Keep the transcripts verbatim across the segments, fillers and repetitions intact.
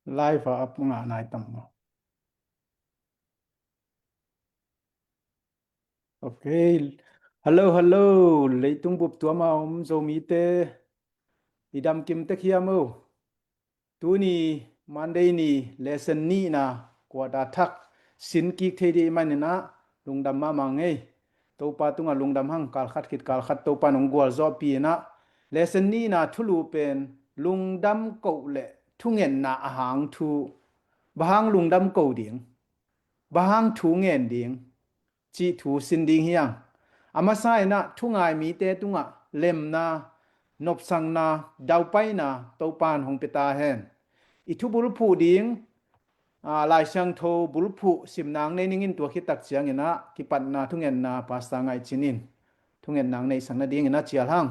Live a up ngah nai tam maw? Ok. Hello, hello. Leitung bup tuam a om Zomite, i dam kim tek hiam o? Tuni Monday ni lesson nihna kuata thak sin kik thei dih i maninah lungdam mahmah ngei. Topa tungah lungdam hang, kalkhat khit kalkhat Topa nong gualzawhpi inah lesson nihna thulu pen lungdam koh le thungetna a hang thu. Bang hang lungdam koh ding? Bang hang thu ngen ding? Cih thu sin ding hiang. A masa inah thungai mite tungah lemna, nopsakna, daupaina Topan hong pia ta hen. I thu bulphuh ding, aa, Lai Siangtho bulphuh simnang nei ningin tua khit tak cianginah kipatna thungetna Pastor Ngaih Cin in thungetna neihsak nadinginah cial hang.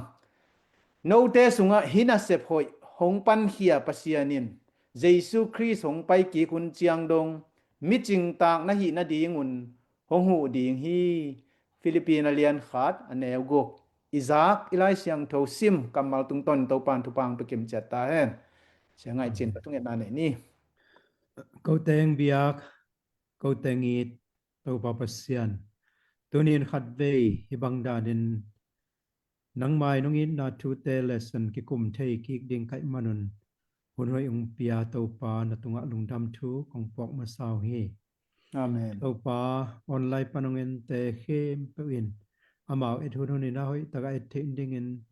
Note sungah hih nasep hoih hong pankhia Pasian in Jesu Khrist hong pai kik hun ciang dong micingtak na hih nadingun hong huh ding hi. Philippi a lian khat a neu guk. I zak i Lai Siangtho sim kammal tungtawn Topan thupha hong pia kim ciat ta hen. Sia Ngaih Cin, ka thungetna nei ni. Ko teng biak, ko teng it, Topa Pasian. Tuni in khatvei hih bang danin nangmai nong itna thute lesson kikum thei kik ding ka hih manun hun hoih hong pia Topa na tungah lungdam thu kong puak masa uh hi. Amen. Topa, online pan hong ente khempeuh in amau et hun hun in a hoih takah et theih dingin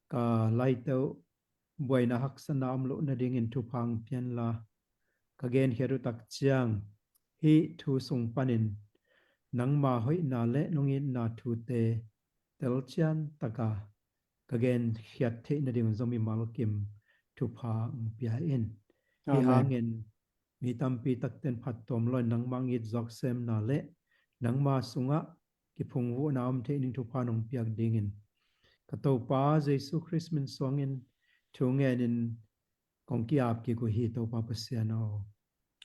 ka laite uh buaina haksatna om loh nadingin thupha hong pia inla, ka genkhiat uh tak ciang hih thu sung panin nangma hoihna le nong itna thute telcian taka ka genkhiat theih nading zong mimal kim thupha hong pia in. Hih Amen. Hangin mi tampi takten phattuam loin nangmah it zawk semna le nangma sungah kiphungvuhna om theih ning thupha nong piak dingin ka Topa Jesu Khrist min suangin thu ngenin kong ki-ap kik uh hi, Topa Pasian aw.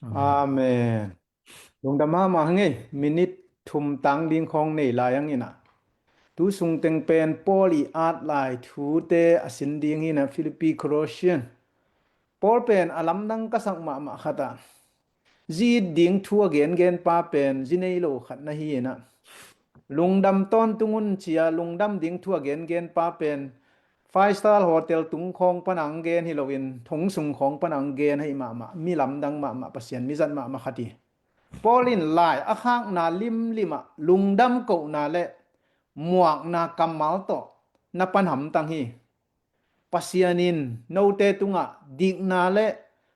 Amen. Amen. Lungdam mahmah hang ei, minit thum tang ding khawng nei lai hang inah. Tu sung teng pen Paul i at lai thute a sin ding hi inah, Philippi, Colossian. Paul pen a lamdang ka sak mahmah khat ah zi it ding thu a gengen pa pen zi nei lo khat na hi inah. Lungdam tawntung un cia lungdam ding thu a gengen pa pen five star hotel tung khawng pana hong gen hi loin thong sung khawng pana hong gen ahi mahmah, mi lamdang mahmah, Pasian mi zat mahmah khat hi. Paul in lai a khakna limlim ah lungdam kohna le muakna kammal tawh na pan hamtang hi. Pasian in note tungah dikna le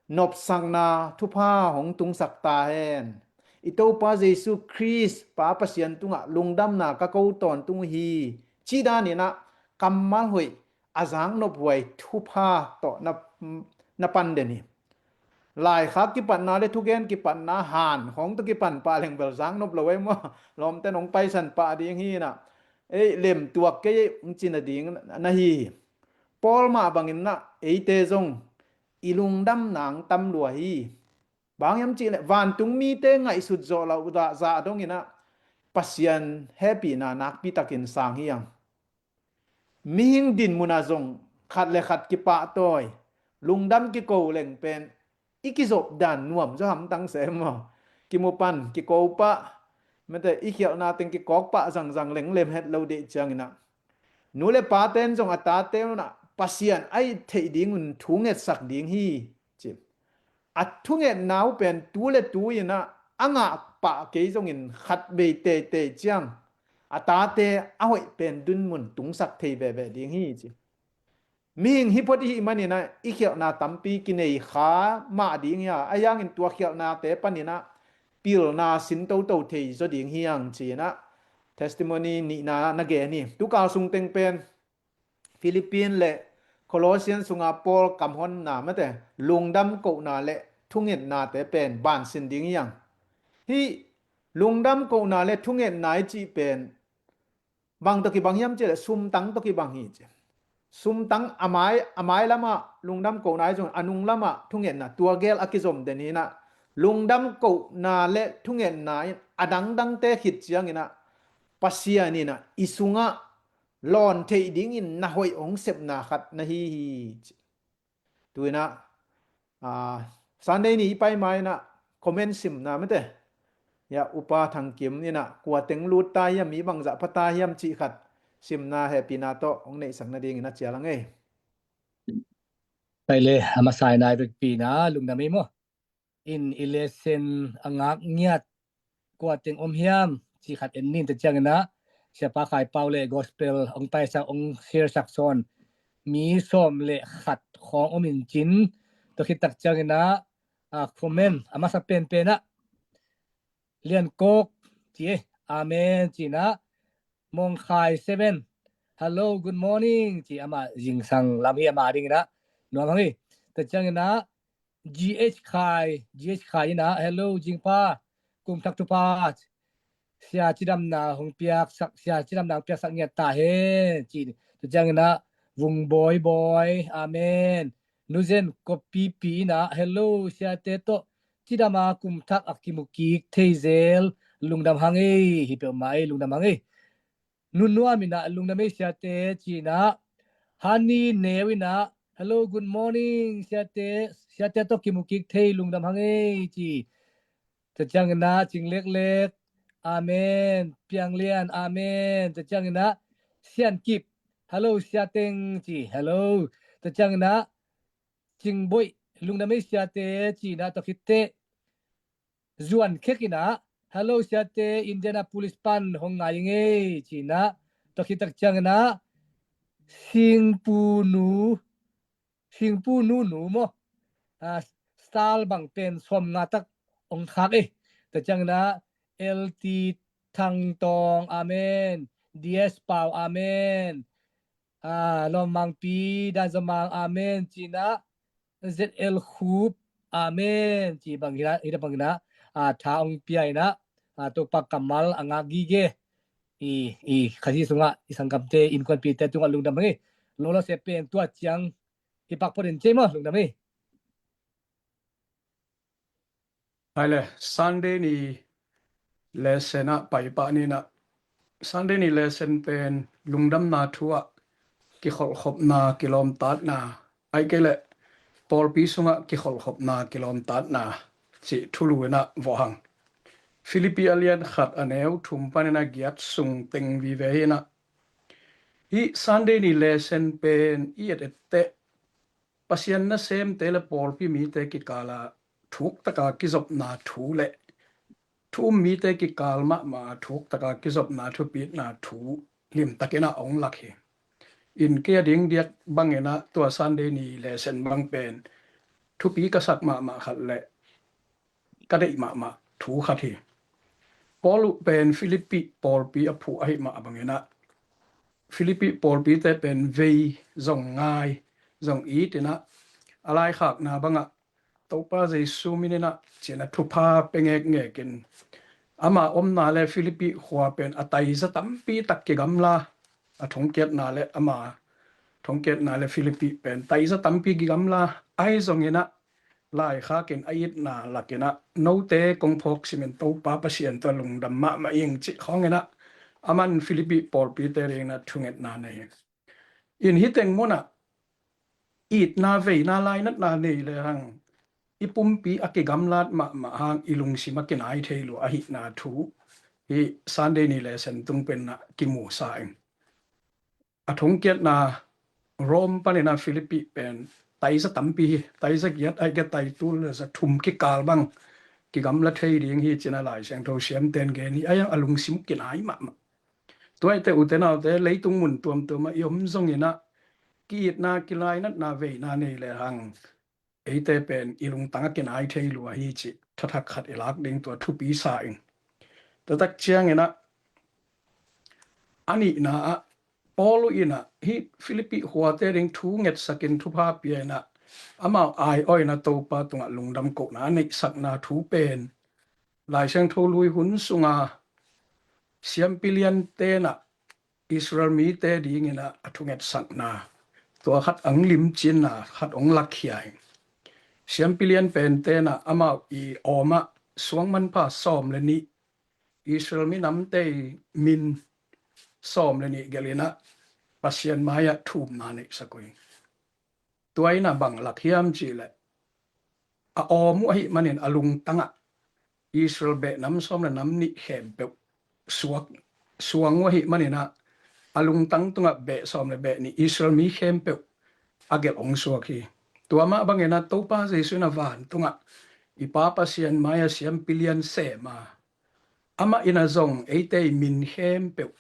nopsakna thupha hong tungsak ta hen. I Topa Jesu Khrist Pa Pasian tungah lungdamna ka ko tawntung uh hi. Cih dan inah kammal hoih a zaknophuai thupha tawh na, na pan den hi. Laikhak kipatna le thugen kipatna han khawng tawh kipan pah leng bel zaknop lo ei maw? Lawmte nong paisan pah ding hi inah. Ei, lem tuak kei ei, hong ci nading na hi hi. Paul mah bangin ah eite zong i lungdam nang tam lua hi. Bang hiam cihleh vantung mite ngaihsut zawh loh zah dongin ah Pasian hehpihna nakpi takin sang hi ang. Mihing dinmun ah zong khat le khat kipahtawi, lungdam kiko leng pen i kizop dan nuam zaw hamtang se maw? Kimu pan, kiko pah, mate i khialhna teng kikawk pah zangzang leng lem het lo dih ciangin ah, nu le pate in zong a tate un ah Pasian a it theih dingun thu ngetsak ding hi, ci. A thungetna uh pen tu le tu in ah a ngah pah kei zongin khat vei teitei ciang a tate a hoih pen dinmun tungsak thei veve ding hi, ci. Mihing hi phot i hih manin ah i khialhna tampi kinei kha mah ding hi a, ahi hangin tua khialhnate panin ah pilna sin toto thei zaw ding hi ang, ci-in ah testimony nihna na gen hi. Tukal sung teng pen Philippine le Colossian sunga Paul kamhonna, mate, lungdam kohna le thungetnate pen bansin ding hi ang. Hih lungdam kohna le thungetna i cih pen bang tawh kibang hiam cihleh sumtang tawh kibang hi, ci. Sumtang a mai, a mai lamah lungdam kohna hi zong a nung lamah thungetna, tua gel a kizom den hi inah, lungdam kohna le thungetna in a dangdangte khit ciangin ah Pasian in ah i sungah lawn theih dingin na hoih hong sepna khat na hi hi. Tuinah, ah, Sunday ni i pai ma inah comment simna mate. Ya, Upa Thang Kim inah kua teng lut ta hiam, mi bangzah pha ta hiam cih khat simna hehpihna tawh hong neihsak nadingin a cial a ngei. Pai le, a masa inah i vekpihna lungdam ei maw. In i lesson a ngak ngiat kua teng om hiam cih khat en ning. Tua cianginah Siapa Khai Pau le gospel hong paisak, hong share sak sawn mi sawm le khat khawng om in cin. Tua khit tak cianginah, ah, comment a masa penpenah Lian Kok ci, amen cinah. Mong Khai seven, hello, good morning ci, amah zingsang lam hi, amah dinginah nuam hang hi. Tua cianginah G H Khai, G H Khai inah, hello, zingpa, kum thak thupha, sia cidamna hong piaksak, sia cidamna hong piaksak ngiat ta hen ci. Tua cianginah Vung Bawi Bawi, amen. Nuzen Kopipi inah, hello, siate tawh cidama kum thak a kimu kik thei zel, lungdam hang ei, hi peuhmah ei, lungdam hang ei. Nunuam inah lungdam ei siate cinah, Hani Neu inah, hello, good morning siate, siate tawh kimu kik thei, lungdam hang ei ci. Tua cianginah Cing Leklek, amen. Piang Lian, amen. Tua cianginah Sian Kip, hello, Sia Teng ci, hello. Tua cianginah Cing Boih, lungdam ei siate cinah. Tua khit teh Zuan Khek inah, hello siate, Indianapolis pan hong ngai ngei cinah. Tua khit tak cianginah Singpu Nu, Singpu Nu Nu maw, ah, star bang pen sawm nga tak hong khak ei. Tua cianginah L T Thang Tawng, amen. D S Pau, amen. Ah, Lawm Mangpi, Dan Zomang, amen cinah. Z L Khup, amen ci bang hinah, hita bang hinah, ah, tha hong pia inah, ah, Topa kammal a ngak gige i, i Khazih sungah i sanggamte, innkuanpihte tungah lungdam hang ei. Lolo se pen tua ciang hi pak phot in ci ei maw, lungdam hang ei. Hai le, Sunday ni lesson ah pai pah ni inah. Sunday ni lesson pen lungdamna thu ah kikholhkhopna, kilawmtatna, ahih kei leh pawlpi sungah kikholhkhopna, kilawmtatna cih thulu inah vawh hang. Filipi a lian khat, a neu thum panin a giat sung teng vive hi inah. Hih Sunday ni lesson pen i et etteh Pasian nasemte le pawlpi mite kikala thuktaka kizopna thu le thu um mite kikal mahmah thuktaka kizopna thupitna thu limtakin a hong lak hi. In kei a ding diak bangin ah tua Sunday ni lesson bang pen thupi ka sak mahmah khat le ka deih mahmah thu khat hi. Paul uh pen Filipi pawlpi a phuh ahih mah bangin ah Filipi pawlpite pen vei zong ngai zong it in ah a laikhakna bangah Topa Jesu min in ah ci-in ah thupha pia ngekngek in ama omna le Filipi khua pen a taiza tampi tak kigamla, a thongkiatna le ama thongkiatna le Filipi pen taiza tampi kigamla ahi zongin ah laikhak in a itna lak in ah note kong phawk simin Topa Pasian tawh lungdam mahmah ing cih khawng in ah aman Filipi pawlpite dingin ah thungetna nei hi. In hih teng munah itna veina lainatna nei le hang i pumpi a kigamlat mahmah hang i lungsim a kinai thei lua ahihna thu hih Sunday ni lesson tung pen ah kimu sa ing. A thongkiatna Rome panin ah Filipi pen taiza tampi hi, taiza giat ahih kei leh taitul le za thum kikal bang kigamla thei ding hi ci-in ah Lai Siangtho siamten gen hi, ahi zongin a lungsim kinai mahmah. Tua ahih teh ute naute, leitung mun tuamtuam ah i om zongin ah ki-itna kilainatna veina nei le hang eite pen i lungtang a kinai thei lua hi cih thathak khat i lak ding tua thupi sa ing. Tua tak ciangin ah a nihna ah Paul in ah hih Filipi khuate ding thu ngetsakin thupha pia in ah amau ai-awh in ah Topa tungah lungdam kohna a neihsakna thu pen Lai Siangtho Lui hun sunga siampi liante in ah Israel mite dingin ah a thungetsakna tua khat ang limcinna khat hong lakkhia hi. Siampi lian pente in ah amau i awm ah suang manpha sawm le nih, Israel minamte i min sawm le nih gelh in ah Pasian mai-ah thumna neihsak uh hi. Tua in a bang lak hiam cihleh, a awm uh ahih manin a lungtangah Israel beh nam sawm le nam nih khempeuh suak, suang uh ahih manin a, a lungtang tungah beh sawm le beh nih Israel mi khempeuh a gelh hong suak hi. Tua mah bangin a Topa Jesu in a vantungah i Pa Pasian mai-ah siampi lian sem a, amah in a zong eite i min khempeuh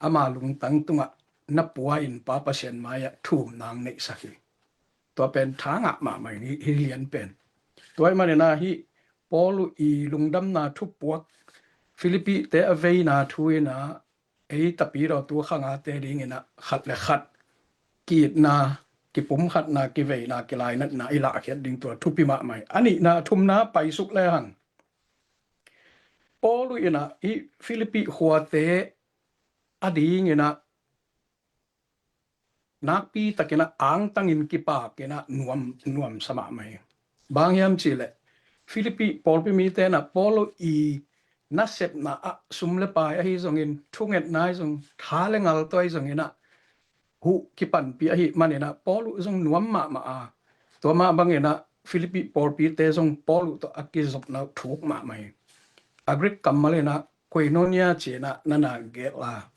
ama lungtang tungah na pua in Pa Pasian mai-ah thumna hong neihsak hi. Tua pen tha ngah mahmah hi, hih lian pen. Tua ahih manin a hih Paul uh i lungdamna thupuak, Philippi-te a veina thu in a, ei tapidaw tu khangate dingin a khat le khat ki-itna, kipumkhatna, kiveina, kilainatna i lahkhiat ding tua thupi mahmah hi. A nihna, a thumna paisuk lehang, Paul uh in a hih Philippi khuate a dingin a nakpi takin a angtangin kipakin a nuam, nuamsa mahmah hi. Bang hiam cihleh, Philippi pawlpi mite in a Paul uh i nasepna ah sum le pai ahi zongin, thungetna ahi zong, tha le ngal tawh ahi zongin a huh kipanpih ahih manin a Paul uh zong nuam mahmah a, tua mah bangin a Philippi pawlpite zong Paul uh tawh a kizopna uh thuk mahmah hi. A Greek kammal in a koinonia ci-in a na na gelh a,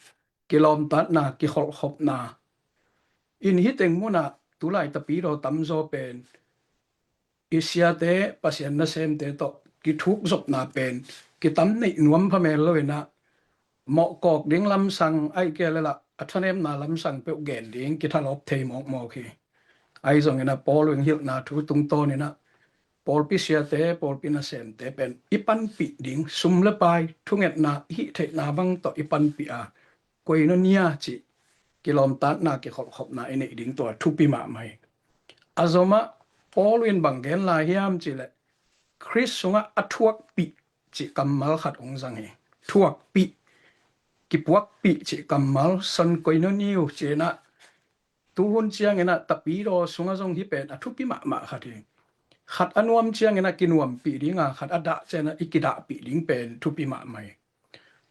kilawmtatna, kikholhkhopna. In hih teng munah tulai tapidaw tamzaw pen i siate, Pasian nasemte tawh kithukzopna pen kitam neih nuam phamel lo in a, mawhkawk ding lamsang ahih kei leh lah a thanemna lamsang peuh gen ding kithalawp thei mawkmawk hi. Ahi zongin a Paul in hilhna thu tungtawnin a pawlpi siate, pawlpi nasemte pen i panpih ding, sum le pai, thungetna, i hih theihna bang tawh i panpih a, koinonia cih kilawmtatna, kikholhkhopna i neih ding tua thupi mahmah hi. A zomah Paul in bang gen lai hiam cihleh, Khrist sungah a thuakpih cih kammal khat hong zang hi. Thuakpih, kipuakpih cih kammal, son koinoneo ci-in a, tuhun ciangin a tapidaw sungah zong hih pen a thupi mahmah khat hi. Khat a nuam ciangin a kinuampih ding a, khat a dah ciangin a i kidahpih ding pen thupi mahmah hi.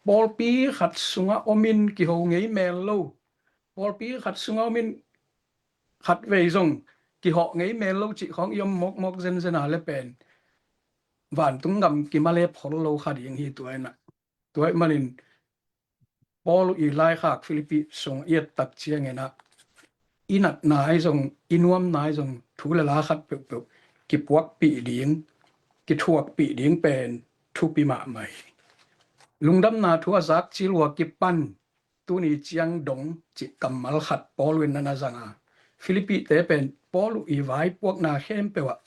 Pawlpi khat sungah omin kiho ngei mel lo, pawlpi khat sungah omin khatvei zong kihawh ngei mel lo cih khawng i om mawkmawk zenzen a leh pen vantung gam kimalep khol lo kha ding hi. Tua in a, tua ahih manin Paul i laikhak Philippi sung i et tak ciangin a, i natna ahi zong, i nuamna ahi zong, thu le la khat peuhpeuh kipuakpih ding, kithuakpih ding pen thupi mahmah hi. Lungdamna thu a zak cil uh a kipan tuni ciang dong cih kammal khat Paul in na na zang a, Philippi-te pen Paul i vaipuakna khempeuh ah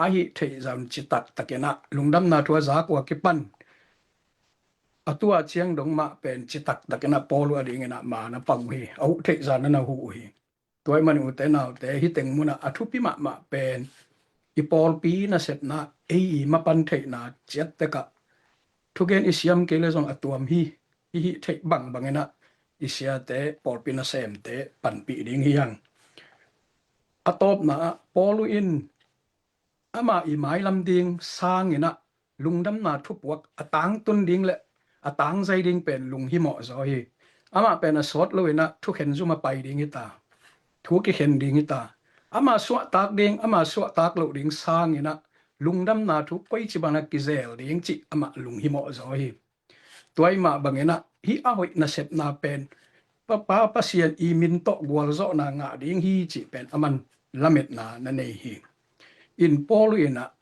a hih theih zah un citak takin a lungdamna thu a zak uh a kipan a tua ciang dong mah pen citak takin a Paul uh a dingin a man a pang uh hi, a huh theih zah na na huh uh hi. Tua ahih manin ute naute, hih teng munah a thupi mahmah pen i pawlpi nasepna, ei i mapan theihna ciat tekah thugen i siam kei leh zong a tuam hi. I hih theih bangbangin a i siate, pawlpi nasemte panpih ding hi hang. A tawpna ah Paul in amah i mailam ding sangin a lungdamna thupuak a tangtun ding le a tangzai ding pen lunghimawh zaw hi. Amah pen a sawt loin a thukhen zum a pai ding hi ta, thu kikhen ding hi ta. Amah suahtak ding, amah suahtak loh ding sangin a lungdamna thu koici bangin a kizel ding cih amah lunghimawh zaw hi. Tua ahih mah bangin a hih a hoih nasepna pen Pa, Pa Pasian i min tawh gualzawhna ngah ding hi cih pen aman lametna na nei hi. In Paul in a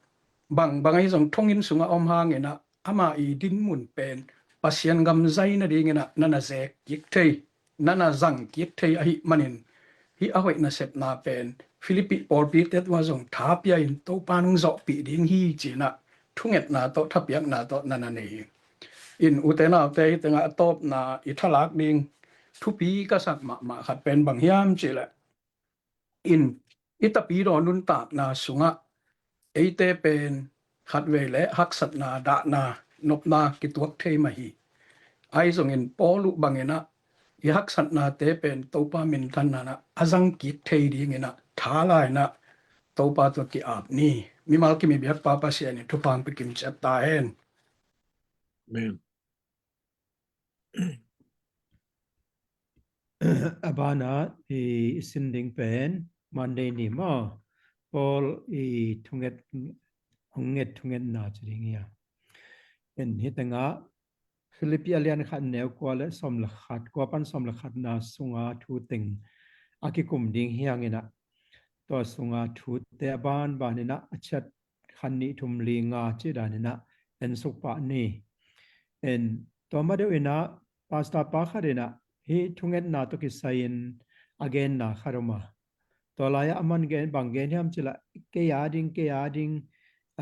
bangbang ahi zong thonginn sungah om hangin a ama i dinmun pen Pasian gam zai nadingin a na na zek kik thei, na na zang kik thei ahih manin hih a hoih nasepna pen Philippi pawlpite tungah zong tha pia in Topa nung zawhpih ding hi ci-in a thungetna tawh, thapiakna tawh na na nei hi. In ute naute, hih tengah a tawpna i thalak ding thupi ka sak mahmah khat pen bang hiam cihleh, in i tapidaw nuntakna sungah eite pen khatvei le haksatna, dahna, nopna kituak thei mah hi. Ahi zongin Paul uh bangin a i haksatnate pen Topa minthanna in a zang kik thei dingin a tha la-in a Topa tawh ki-ap ni. Mimal kim i biakpa Pasian in thupha hong pia kim ciat ta hen. Amen. A banah i, i sin ding pen Monday ni maw, Paul i thunget, hong nget thungetna ci ding hi a. En, hi tengah Philippi a lian khat neu kua le sawm le khat, kua pan sawm le khatna sunga thu teng a kikum ding hi hang inah, tua sunga thute a banban inah a ciat khat nih thum li nga cih dan inah en suk pah ni. En, tua ma deuh inah pastor pa khat inah hih thungetna tawh kisai-in a genna khat om a, tua lai-ah a man gen, bang gen hiam cih leh, kei a ding, kei a ding,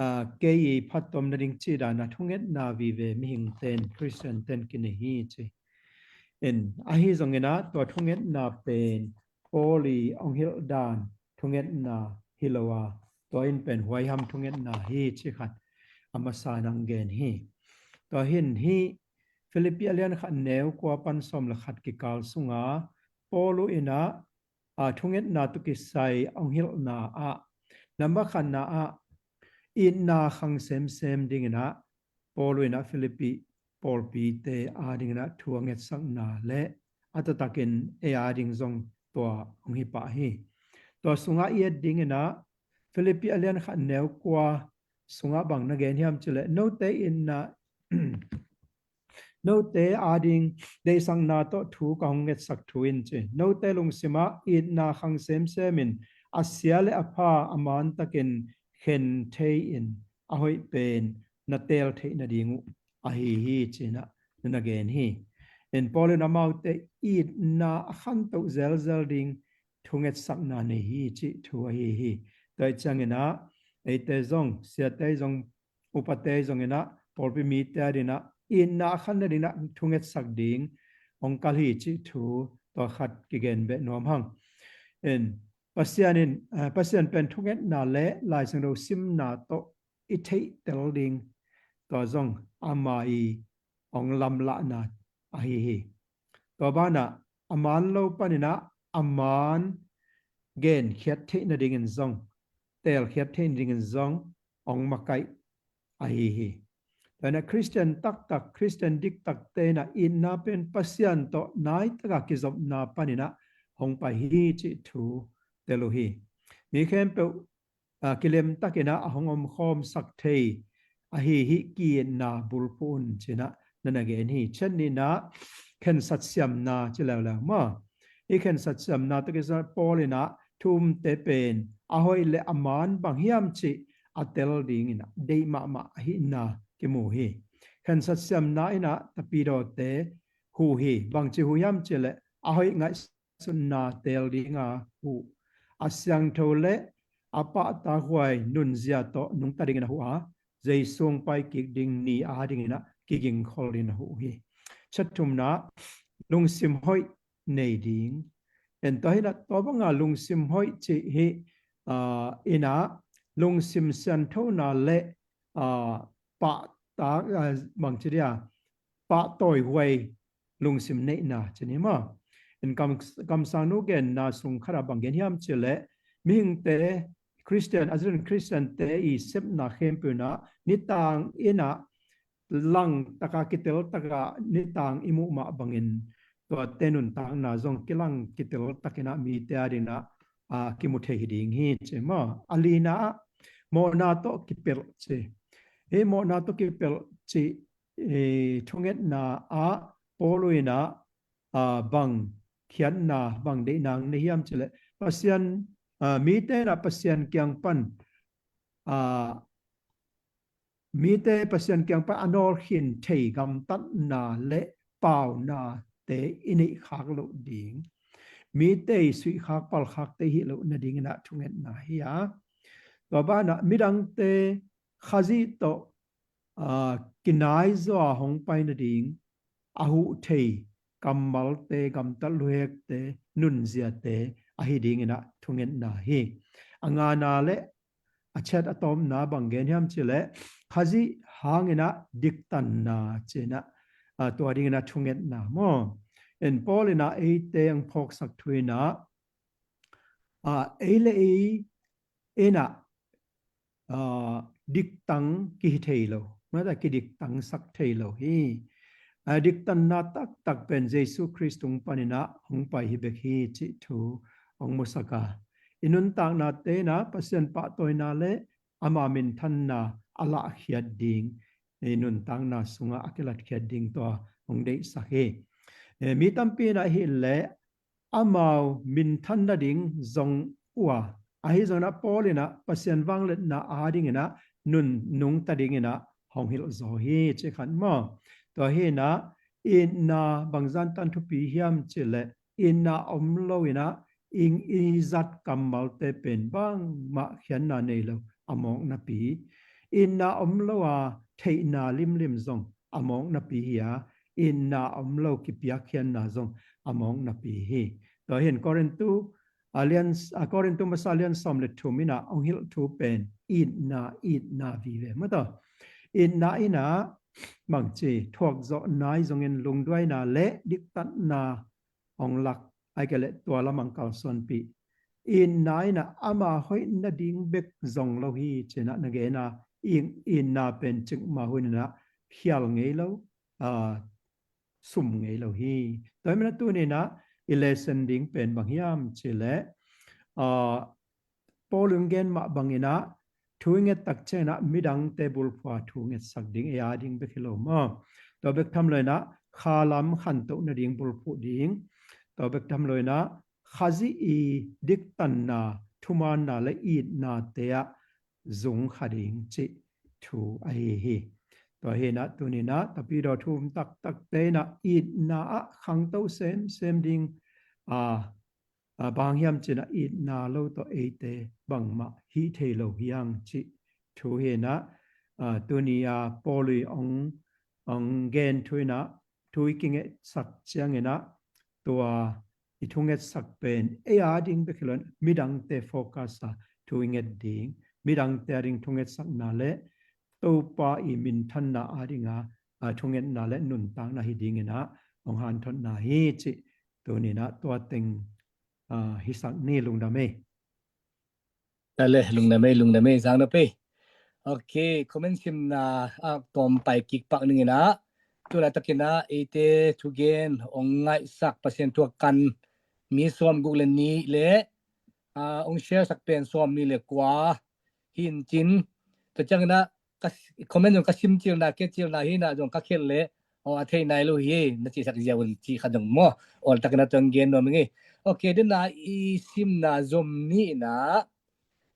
aa, kei i phattuam nading cih dan a thungetna vive mihingte'n, Khristiante'n kinei hi ci. En, ahi zongin ah tua thungetna pen Paul i hong hilh dan thungetna hi lo a, tua in pen huaiham thungetna hi cih khat a masa-in hong gen hi. Tua hi-in hih Philippi a lian khat neu kua pan sawm le khat kikal sunga Paul inah, aa, thungetna tawh kisai hong hilhna ah, number khatna ah, itna khang semsem ding inah Paul inah Philippi pawlpite a ding inah thu a ngetsakna le a taktakin ei a ding zong tua hong hi pah hi. Tua sungah i et ding inah Philippi a lian khat neu kua sungah bang na gen hiam cih leh, note itna, note a ding deihsakna tawh thu ka hong ngetsak thu in ci. Note lungsimah itna khang semsem in, a sia le a pha a mantakin khen thei-in a hoih pen na teel theih nading uh ahi hi ci-in ah na na gen hi. En, Paul in amaute itna a khantoh zelzel ding thungetsakna nei hi cih thu ahi hi. Tua hi ciangin ah eite zong, siate zong, upate zong inah pawlpi mite a ding inah itna a khan nading inah thungetsak ding hong kal hi cih thu tua khat kigen beh nuam hang. En, Pasian in, eh, Pasian pen thungetna le Lai Siangtho simna tawh i theihtel ding, tua zong ama i hong lamlahna ahi hi. Tua banah a man lo pan inah a man genkhiat theih nadingin zong, teelkhiat theih nadingin zong hong makaih ahi hi. Tua inah Khristian taktak, Khristian diktakte inah itna pen Pasian tawh nai taka kizopna pan inah hong pai hi cih thu tel uh hi. Mi khempeuh, aa, kilemtak inah a hong omkhawmsak thei ahi hih ki-itna bulphuh un ci-in ah na na gen hi. Ciat nihna, khensat siamna ci leuleu maw. Hih khensat siamna tawh kisai Paul inah thu umte pen a hoih le a man bang hiam cih a tel ding inah deih mahmah ahihna kimu hi. Khensat siamna inah tapidawte huh hi. Bangci huh hiam cih leh, a hoih ngaihsutna teel dinga huh, a siangtho le a pahtakhuai nunzia tawh nungta dingin a huh a, Jesu hong pai kik ding ni a ding inah kigingkhol dingin a huh hi. Ciat thumna, lungsim hoih nei ding. En, tua hi inah tua banga lungsim hoih cih hi, aa, inah lungsim sianthona le, aa, pahtak, aa, bangci dia, pahtawihuai lungsim neihna ci ni maw. En, kam, kamsangnu genna sung khatah bang gen hiam cih leh, mihingte, Khristian, a zin Khristiante i sepna khempeuh inah nitang inah langtaka kiteltaka nitang i muh mah bangin tuate nuntakna zong kilang kiteltak inah mite a ding inah, aa, kimu thei hi ding hi ci maw. A lina ah mawhna tawh kipelh ci. Hih mawhna tawh kipelh cih, eh, thungetna ah Paul inah, aa, bang khiatna, bang deihna nei hiam cih leh, Pasian, aa, mite inah Pasian kiang pan, aa, mite Pasian kiang pan a nawlkhin thei gamtatna le paunate i neihkhak loh ding, mite i suihkhak palkhakte i hih loh nading inah thungetna hi a. Tua banah midangte Khazih tawh, aa, kinaizaw a hong pai nading a huh thei kammalte, gamtat luhekte, nunziate ahi ding inah thungetna hi. A ngana le a ciat a tawpna bang gen hiam cih leh, Khazih hang inah diktanna ci inah, aa, tua ding inah thungetna maw. En, Paul inah eite hong phawksak thu inah, aa, ei le ei inah, aa, diktang kihi thei lo, mata kidiktangsak thei lo hi. a diktanna taktak pen Jesu Khrist tung paninah hong pai hi bek hi cih thu hong musak a, i nuntaknate inah Pasian pahtawina le ama minthanna a lahkhiat ding, i nuntakna sungah a kilatkhiat ding tua hong deihsak hi. Eh, mi tampi inah hileh amau minthan nading zong uh a, ahi zonginah Paul inah Pasian vangliatna adinginah nun nungta dinginah hong hilh zaw hi ci khat maw? Tua hinah itna bangzah tan thupi hiam cileh itna om lo inah i zat kammalte pen bangmah khiatna nei lo a mawk napi, itna om lo a theihna limlim zong a mawk napi hi a, itna om lo kipiakkhiatna zong a mawk napi hi. Tua hin Korintu a lian, a Korintu masa lian sawm le thum inah hong hilh thu pen itna, itna vive maw taw. Itna inah bangci thuak zawh nai zongin lungduaina le diktatna hong lak, ahih kei leh tua lam hong kalsuanpih. Itna inah ama hoih nading bek zong lo hi cinah na gen a, itna pen cikmah hun inah khial ngei lo, a, sum ngei lo hi. Tua hi manah tuninah i lesson ding pen bang hiam cileh, a, Paul in gen mah banginah thu i nget tak cianginah midangte bulphuh a thu ngetsak ding ei a ding bek hi lo maw? Tua bek tham lo inah khalam khantoh nading bulphuh ding. Tua bek tham lo inah Khazih i diktanna, thumaanna le itnate ah zung kha ding cih thu ahi hi. Tua hinah tuninah tapidaw thu um taktakte inah itna ah khangto semsem ding, a, a, bang hiam cinah itna lo tawh eite bangmah hih thei lo hiang cih thu hinah, a, tuni a Paul i ong, ong gen thu inah thu i kingetsak cianginah tua i thungetsak pen ei a ding bek hi lo in midangte focus a thu i nget ding, midangte a ding thungetsakna le Topa i minthanna a dinga, a, thungetna le nuntakna hi dinginah hong hanthotna hi cih tuninah tua teng, a, hisak ni. Lungdam ei. Tale, lungdam ei, lungdam ei, zang na pei. Ok, comment simna a tawm pai kik pak ninginah tulaitak inah eite thugen ong ngaihsak Pasian thu a kan mi sawm guk le nih le, a, ong share sak pen sawm nih le kua hi incin, tua cianginah ka comment zong ka sim cilna, ke cilna hinah zong ka khelh le, aw, a thei nai lo hi, na cihsak ziau un cih khat zong maw? Awl takin a tuang gen nuam ing ei. Ok, dena i simna zom ni inah,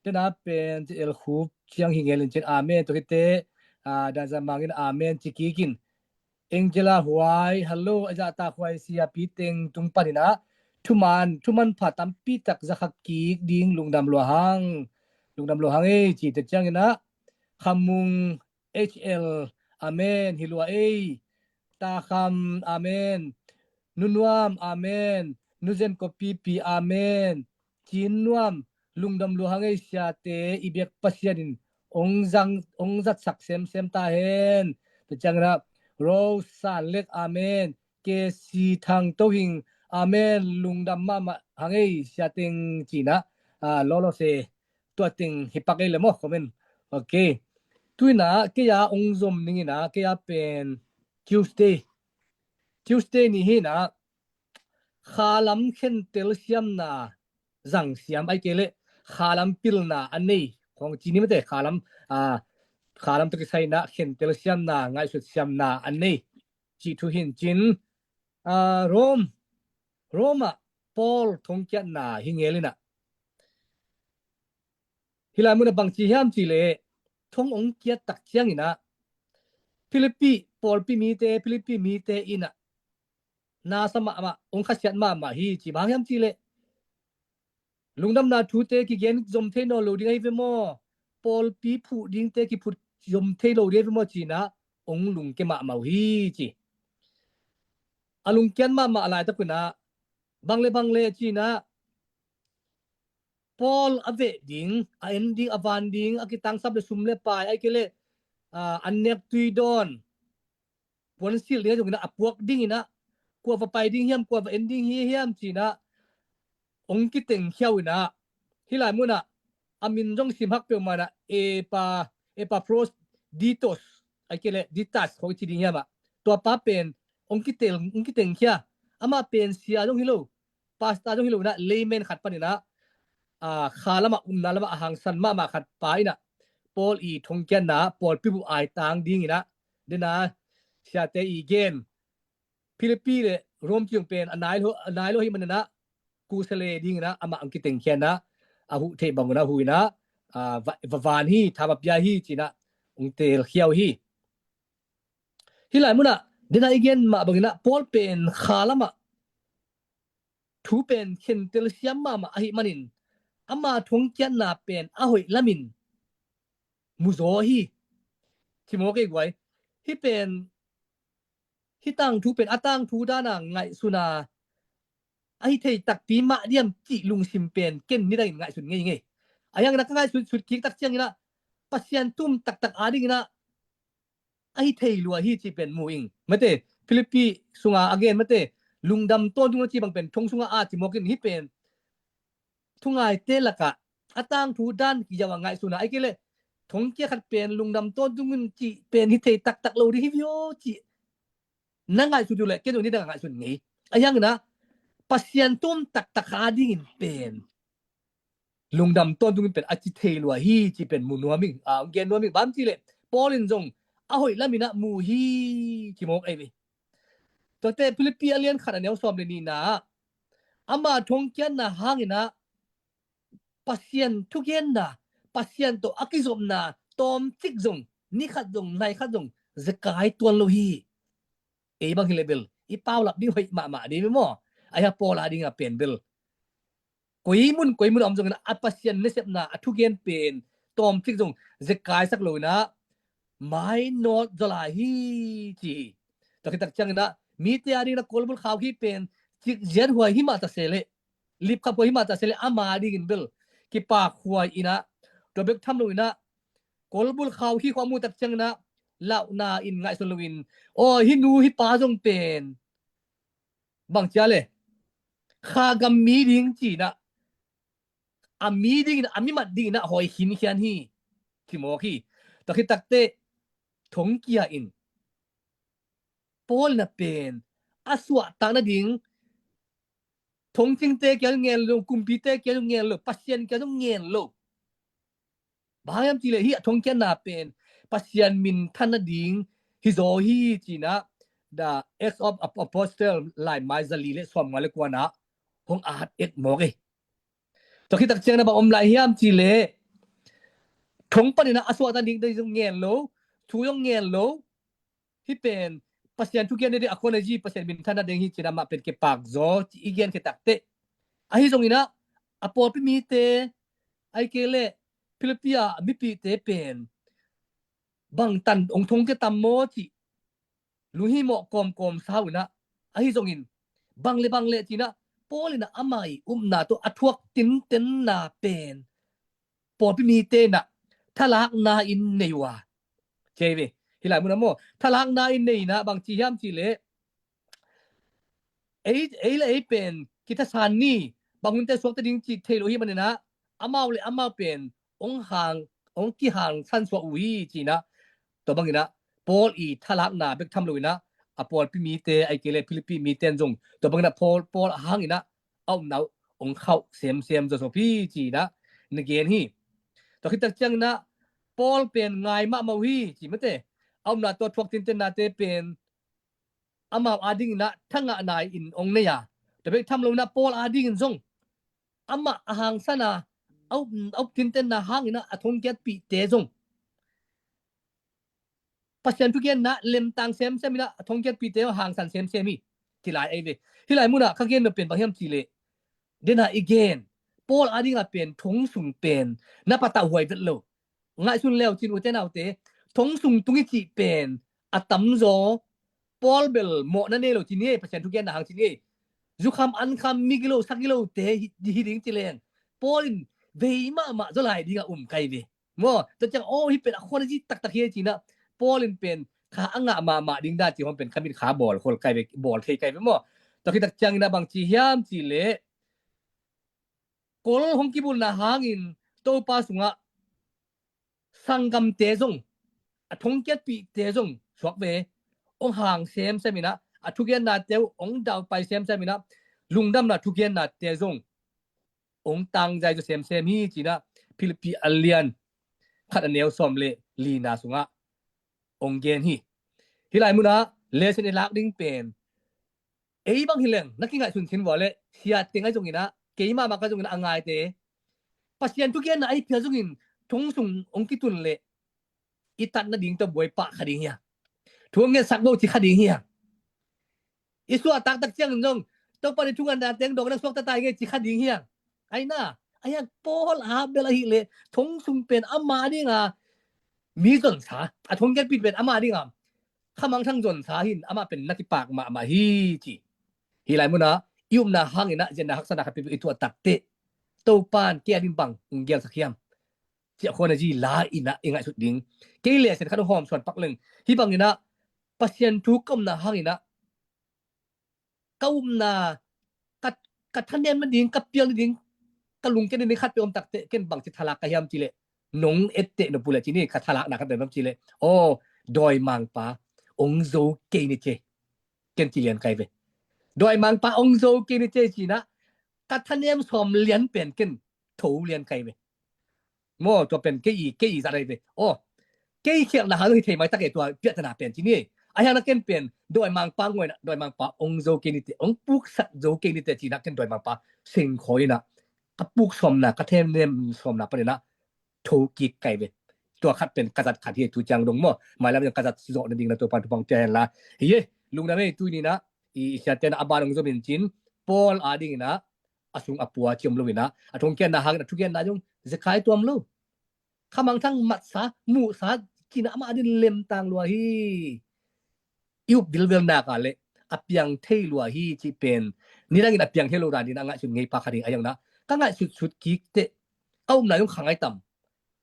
dena pen ci el khup ciang hi ngel incin amen, tua khite, a, dan zan mangin amen ci kikin. Angela Huai, hello, a zahtak Huai siapi teng tung paninah thuman, thuman pha tampi tak zakhak kik ding lungdam lua hang. Lungdam lua hang ei, ci tua cianginah Khamung H L, amen, hi lua ei. Takham, amen. Nunuam, amen. Nuzen Kopipi, amen. Cin Nuam, lungdam lua hang ei siate, i biak Pasian in ong zang, ong zatsak semsem ta hen. Tua cianginah Rose San Lek, amen. K C Thang To Hing, amen. Lungdam mahmah hang ei siateng cinah, a, lolo se tua teng hi pak ei le maw comment. Ok. Tuinah kei a ong zom ninginah kei a pen Tuesday, Tuesday ni hinah khalam khentel siamna zang siam, ahih kei leh khalam pilna a nei khong ci ni mate, khalam, a, khalam tawh kisai inah khentel siamna, ngaihsut siamna a nei cih thu hi incin, a, Rome, Rome ah Paul thongkiatna hi ngel inah. Hih lai munah bang ci hiam cih leh thong ong kiat tak cianginah Philippi pawlpi mite, Philippi mite inah nasa mahmah, ong khasiat mahmah hi ci. Bang hiam cih leh lungdamna thute kigen zom thei nawn lo ding ahi ve maw? Pawlpi phuh dingte kiphut zom thei lo ding ahi ve maw cinah ong lungke mahmah uh hi ci. A lungkiat mahmah laitak unah bang le bang le cinah Paul a veh ding, a en ding, a van ding, a kitangsap le sum le pai, ahih kei leh, a, an nek tui dawn, puansilh ding a zong inah a puak dinginah kua va pai ding hiam, kua va en ding hi hiam cinah ong kitengkhia uh inah. Hih lai munah a min zong simhak peuhmah inah Epa, Epaphroditus, ahih kei leh Ditas khong i ci ding hiam ah, tua pa pen hong kitel, hong kitengkhia. Amah pen sia zong hi lo, pastor zong hi lo inah, layman khat paninah, a, kha lamah, umna lamah a hangsan mahmah khat pa inah Paul i thongkiatna, Paul pibuh aitang dinginah, dena siate i gen Philippi le Rome kiung pen a nai lo, a nai lo hi maninah, kusale dinginah amah ang kitengkhianah, a huh theih bangunah huinah, a, va, va van hi, tha va pia hi cinah, ung telkhiau hi. Hih lai munah dena i gen mah banginah Paul pen kha lamah thu pen khentel siam mahmah ahi manin, ama thongkiatna pen a hoih lamin muzaw hi. Cimawk ei guai. Hih pen, hih tangthu pen a tangthu dana ngaihsuna ahi thei takpi mah diam cih lungsim pen ken nidangin ngaihsun ngei ngei. A hiangina ka ngaihsun sut kik tak cianginah Pasian tum taktak a dinginah ahi thei lua hi cih pen mu ing. Mate, Philippi sunga a gen mate, lungdam tawntung a ci bang pen thong sunga a cimawkin hih pen thungaite lakah a tangthu dan kiau a ngaihsuna, ai kei le thongkia khat pen lungdam tawntung in cih pen hi thei taktak lo ding hi vio cih na ngaihsun uh le ken zong nidang a ngaihsun ngei. A hiangina Pasian tum taktak a dingin pen lungdam tawntungin pen a ci thei lua hi ci pen mu nuam ing, a, gen nuam ing. Bang ci le Paul in zong a hoih laminah mu hi ci mawk ei ve. Tuate Philippi a lian khat a neu sawm le nihna ah ama thongkiatna hanginah Pasian thugenna, Pasian tawh a kizopna tawmcik zong, ni khat zong, nai khat zong zekai tuan lo hi. Ei bang hi le bel i paulap ding hoih mahmah ding maw? A hia Paul a dingah pen bel koimun koimun a om zongin a Pasian nasepna a thugen pen tawmcik zong zekaisak loinah mainawt zaw lai hi ci hi. Tua khit tak cianginah mite a dingin a kolbul khau hi pen cik ziat huai hi mah ta se le, lipkhap huai hi mah ta se le ama dingin bel kipak huai inah, tua bek tham loinah kolbul khau hi khua mu tak cianginah lauhna in ngaihsun loin, aw, hi nu hi pa zong pen bang cia le kha gam mi ding cinah a mi dingin a mimat dinginah hawi khinkhian hi ci mawk hi. Tua khit takteh thongkia in Paul na pen a suahtak nading thongcingte kia zong ngen lo, kumpite kia zong ngen lo, Pasian kia zong ngen lo. Bang hiam ci le hih a thongkiatna pen Pasian minthan nading hi zaw hi cinah The Acts of Apostle laimai zali le sawmnga le kuanah hong at et mawk ei. Tua khit tak cianginah bang om lai hiam ci le thong paninah a suahtak nading zong ngen lo, thu zong ngen lo, hih pen Pasian thukiat nading a khuanazi Pasian minthan nading hi cinah amah pen kipak zaw ci i gen khit takteh, ahi zonginah a pawlpi mite ai kei le Philippi a mipite pen bangtan hong thongkia tam maw cih lunghimawh kawmkawm sau inah, ahi zongin bang le bang le cinah Paul inah ama i upna tawh a thuak tintenna pen pawlpi mite inah thalakna in nei uh a, cei ve. Hih lai munah maw thalakna in nei inah bang ci hiam ci le ei, ei le ei pen kithasan ni, bang hunte suakta ding cih thei lo hi maninah amau le amau pen hong hang, hong kihangsan suak uh hi cinah, tua banginah Paul i thalakna bek tham loinah a pawlpi mite ai kei le Philippi mite in zong tua banginah Paul, Paul a hanginah a upna uh hong khauh semsem zawsop hi cinah na gen hi. Tua khit tak cianginah Paul pen ngai mahmah uh hi ci mate, a upna tawh thuak tintennate pen amau a dinginah thangahna in hong nei a, tua bek tham loinah Paul a dingin zong amah a hangsan a, a up, a up tintenna hanginah a thongkiatpihte zong Pasian thugenna lemtang semsem inah a thongkiatpihte zong hangsan semsem hi ci lai ei ve. Hih lai munah ka gen lo pen bang hiam ci le dena i gen Paul a dingah pen thong sung pen na patauh huai vet lo. Ngaihsun leu cin ute naute, thong sung tung i cih pen a tamzaw Paul bel mawhna nei lo ci ni ei, Pasian thugenna hang ci ni ei. Zukham ankham mi gilo sa gilote hi, hi ding ci leng Paul in vei mahmah zaw lai dingah um kai ve. Maw, tua ciang aw hih pen a khuanazi taktak hi ei cinah Paul in pen kha a ngah mahmah ding dan ci hong pen kha min kha bawl khol kai ve, bawl thei kai ve maw. Tua khit tak cianginah bang ci hiam ci le kol hong kibulna hangin Topa sungah sanggamte zong a thongkiatpihte zong suak ve, hong hang semsem inah a thugennate uh hong daupai semsem in ah, lungdamna thugennate zong hong tangzai zaw semsem hi ci-in ah, Philippi a lian khat a neu sawm le lina sungah hong gen hi. Hih lai munah lesson i lak ding pen, ei bang hi leng na kingaihsun khin vua leh, sia teng ahi zongin ah, keimah mah ka zongin ah, a ngaite, Pasian thugenna ahi phial zongin thong sung hong kitun leh, i tat nading tawh buai pah kha ding hi hang. Thu hong ngetsak lo ci kha ding hi hang. I suahtak tak ciangin zong, Topa, na thugennate hong dawng, nang suakta ta ing ei ci kha ding hi hang. Ahi na, ahi hang Paul a bel ahih leh, thong sung pen amah dinga mi zonsa, a thong gelpih pen amah dinga khamangthang zonsa hi-in, amah pen na kipak mahmah hi ci. Hih lai munah i upna hangin ah, ziatna haksatna khat peuhpeuh i tuah takteh, Topa in kei ading bang hong gelsak hiam, ci-a khuan a zi la-in ah i ngaihsut ding. Kei lesson khat hong hawmsawn pak leng, hih bangin ah Pasian thu ka upna hangin ah, ka upna, ka, ka thanem nading, ka pial nading, ka lungkia nading khat peuh om takteh, ken bangci thalak ka hiam cih leh, nong etteh nop uh leh ci ni, ka thalakna khat peuh om cih leh, aw, dawimangpa hong zo kei ni ci, ken ci lian kai ve. Dawimangpa hong zo kei ni ci ci-in ah, ka thanem sawm lian pen ken tho lian kai ve. Maw, tua pen kei i, kei i zat ahi ve. Aw, kei khialhna hang hi thei maitak e, tua piahtana pen ci ni. Ahi hang na ken pen dawimangpa ngawina, dawimangpa hong zo kei ni teh, hong puksak zo kei ni teh ci-in ah, ken dawimangpa sengkhawi-in ah, ka puk sawmna, ka thanem sawmna panin ah tho kik kai ve. Tua khat pen ka zat khat hi, tu ciang dong maw. Mailam in ka zat zawh nading na Topa in thupha hong pia hen la. Hi e, lungdam ei, tuni-in ah i, i siate in ah a ban hong zom in cin, Paul adingin ah a sung a pua ciam lo-in ah, a thongkiatna hangin a thukiatna zong zekai tuam lo. Khamangthang matsa, muhsa, ci-in ah amah ading lemtang lua hi. I up vilvel nak leh a piang thei lua hi cih pen, nidangin a piang thei lo dan in a ngaihsut ngei pah kha ding. Ahi hang na, ka ngaihsutsut kik teh, ka upna zong kha ngai tam.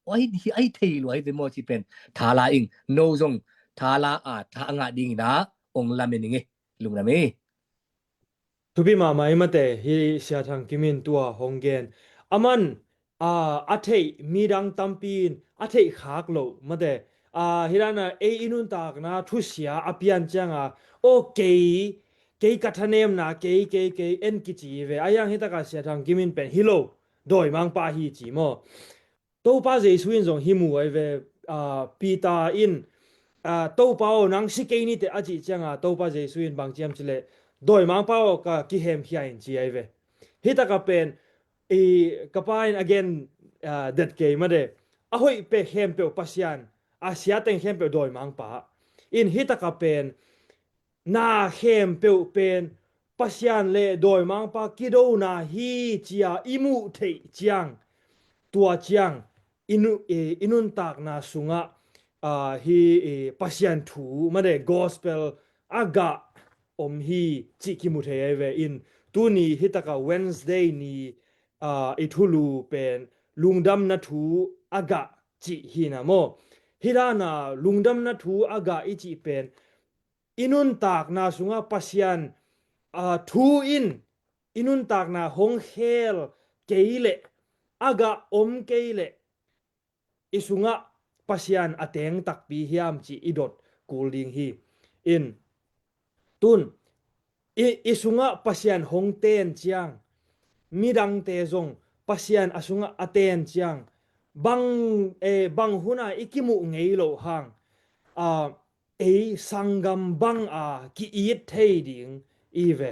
Aw, ahi, ahi thei lua hi ve maw cih pen thala ing. No zong thala a, tha a ngah dingin ah hong lamen ing e. Lungdam ei. Thupi mahmah ei mate, hih Sia Thang Kim in tua hong gen. Aman, aa, a theih midang tampi in a theih khak loh mate. Aa, hih dan a ei i nuntakna thusia a pian ciang a, aw, kei, kei ka thanemna, kei, kei, kei, en kici ve. Ahi hang hih tak a Sia Thang Kim in pen hi lo, dawimangpa hi ci maw. Topa Jesu in zong hih mu ahi ve, aa, Peter in, aa, Topa aw, nang si kei ni teh a cih ciang a, Topa Jesu in bang ci hiam cih leh, dawimangpa aw, ka kihemkhia in ci ahi ve. Hih tak a pen, i, ka pa in a gen, aa, det kei mate. A hoih peuh khempeuh Pasian, a sia teng khempeuh dawimangpa. In hih tak a pen, na khempeuh pen Pasian le dawimangpa kidona hi ci-a i muh theih ciang, tua ciang i nu-, i, i nuntakna sungah, aa, hih, i, Pasian thu mate, gospel a gah om hi cih kimu thei ahi ve. In tuni hih tak a Wednesday ni, aa, i thulu pen lungdamna thu a gah cih hi na maw. Hih dan a lungdamna thu a gah i cih pen i nuntakna sungah Pasian, aa, thu in i nuntakna hong khel kei leh, a gah om kei leh, i sungah Pasian a teng takpi hiam cih i dot kul ding hi. In tun, i, i sungah Pasian hong ten ciang, midangte zong Pasian a sungah a ten ciang, bang, eh, bang hun a i kimuh ngei loh hang, aa, ei sanggam bang a ki-it thei ding i ve.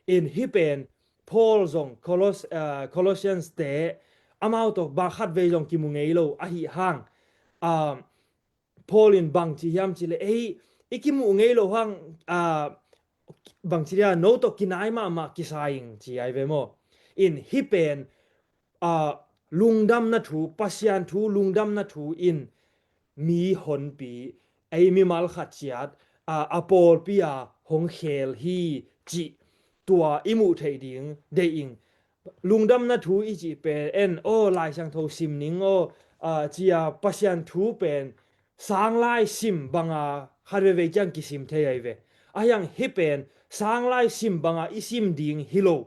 In hih pen Paul zong Colos-, aa, Colossians te amau tawh bang khatvei zong kimu ngei lo ahih hang, aa, Paul in bang ci hiam cih leh, ei, i kimuh ngei loh hang, aa, bang ci dia, no tawh kinai mahmah kisa ing ci ahi ve maw. In hih pen, aa, lungdamna thu, Pasian thu, lungdamna thu in mi honpi, ei mimal khat ciat, aa, a pawlpi a hong khel hi cih tua i muh theih ding deih ing. Lungdamna thu i cih pen en, aw, Lai Siangtho sim ning aw, aa, ci-a Pasian thu pen sanglai sim bang a khat veivei ciang kisim thei ahi ve. Ahi hang hih pen sanglai sim bang a i sim ding hi lo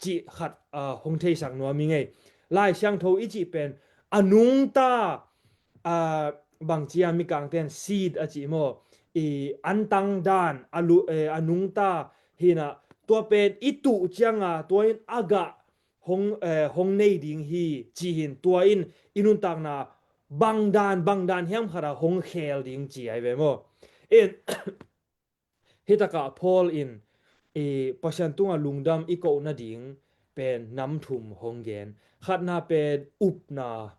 cih khat, aa, hong theisak nuam ing ei. Lai Siangtho i cih pen a nungta, aa, bang ci a Mikangte in seed a cih maw, i antang dan a lu-, eh, a nungta hinah tua pen i tuh cianga tua in a gah hong, eh, hong nei ding hi ci hin tua in i nuntakna bangdan bangdan hiam khata hong khel ding ci ai ve maw? In hitakah Paul in i Pasian tungah lungdam i koh nading pen nam thum hong gen. Khatna pen upna.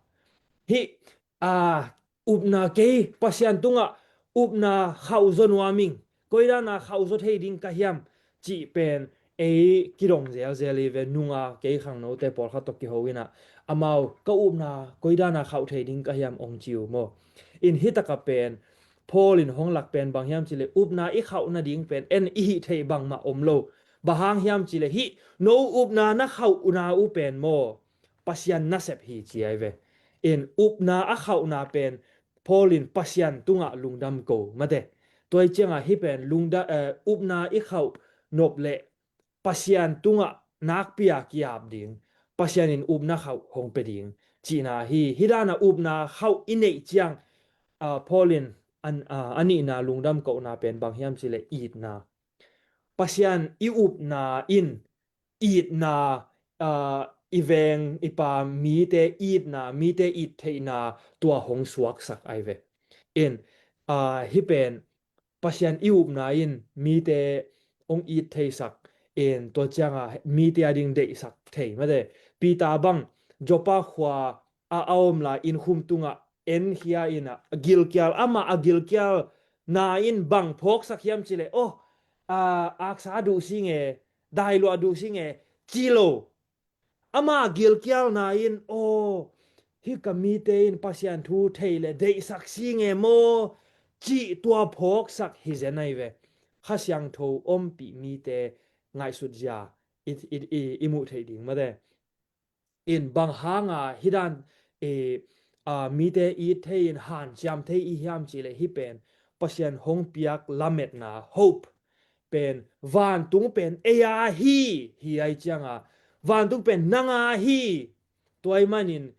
Hih a upna kei Pasian tungah upna khauh zaw nuam ing. Koidana khauh zaw thei ding ka hiam cih pen ei kidong zelzel i ve nunga kei khangnote pawlkhat tawh kiho inah amau ka upna koidana khauh thei ding ka hiam ong ci uh maw? In hitaka pen Paul in hong lak pen bang hiam cileh upna i khauh nading pen en i hih theih bangmah om lo. Bang hang hiam cileh hih no upna na khauhna uh pen maw? Pasian nasep hi ci ai ve. In upna a khauhna pen Paul in Pasian tungah lungdam ko mate. Tua i cianga hih pen lungda, eh, upna i khauh nop leh Pasian tungah nakpia kiap ding, Pasian in upna khauh hong pe ding cihna hi. Hih dana upna khauh i neih ciang, ah, Paul in an, ah, a nihna lungdam kohna pen bang hiam cileh itna. Pasian i upna in itna, ah, i veng i pa mite itna, mite it theihna tua hong suaksak ai ve. In, ah, hih pen Pasian i upna in mite hong it theisak in tua cianga mite a ding deihsak thei mate. Peter bang Joppa khua a a om lai in khum tungah en khia inah a gilkial amah a gilkial na in bang phawksak hiam cileh oh, a, aksa duh si nge, dailuah duh si nge ci lo. Ama gilkialna in aw hih ka mite in Pasian thu thei le deihsak si nge maw cih tua phawksak hi zen ai ve. Kha Siangtho ompih mite ngaihsut zia i, i, i, i muh theih ding mate. In bang hanga hih dan i, a, mite it thei in hanciam thei i hiam cileh hih pen Pasian hong piak lametna hope pen vantung pen ei a hi hi ai cianga vantung pen nang a hi. Tua i manin,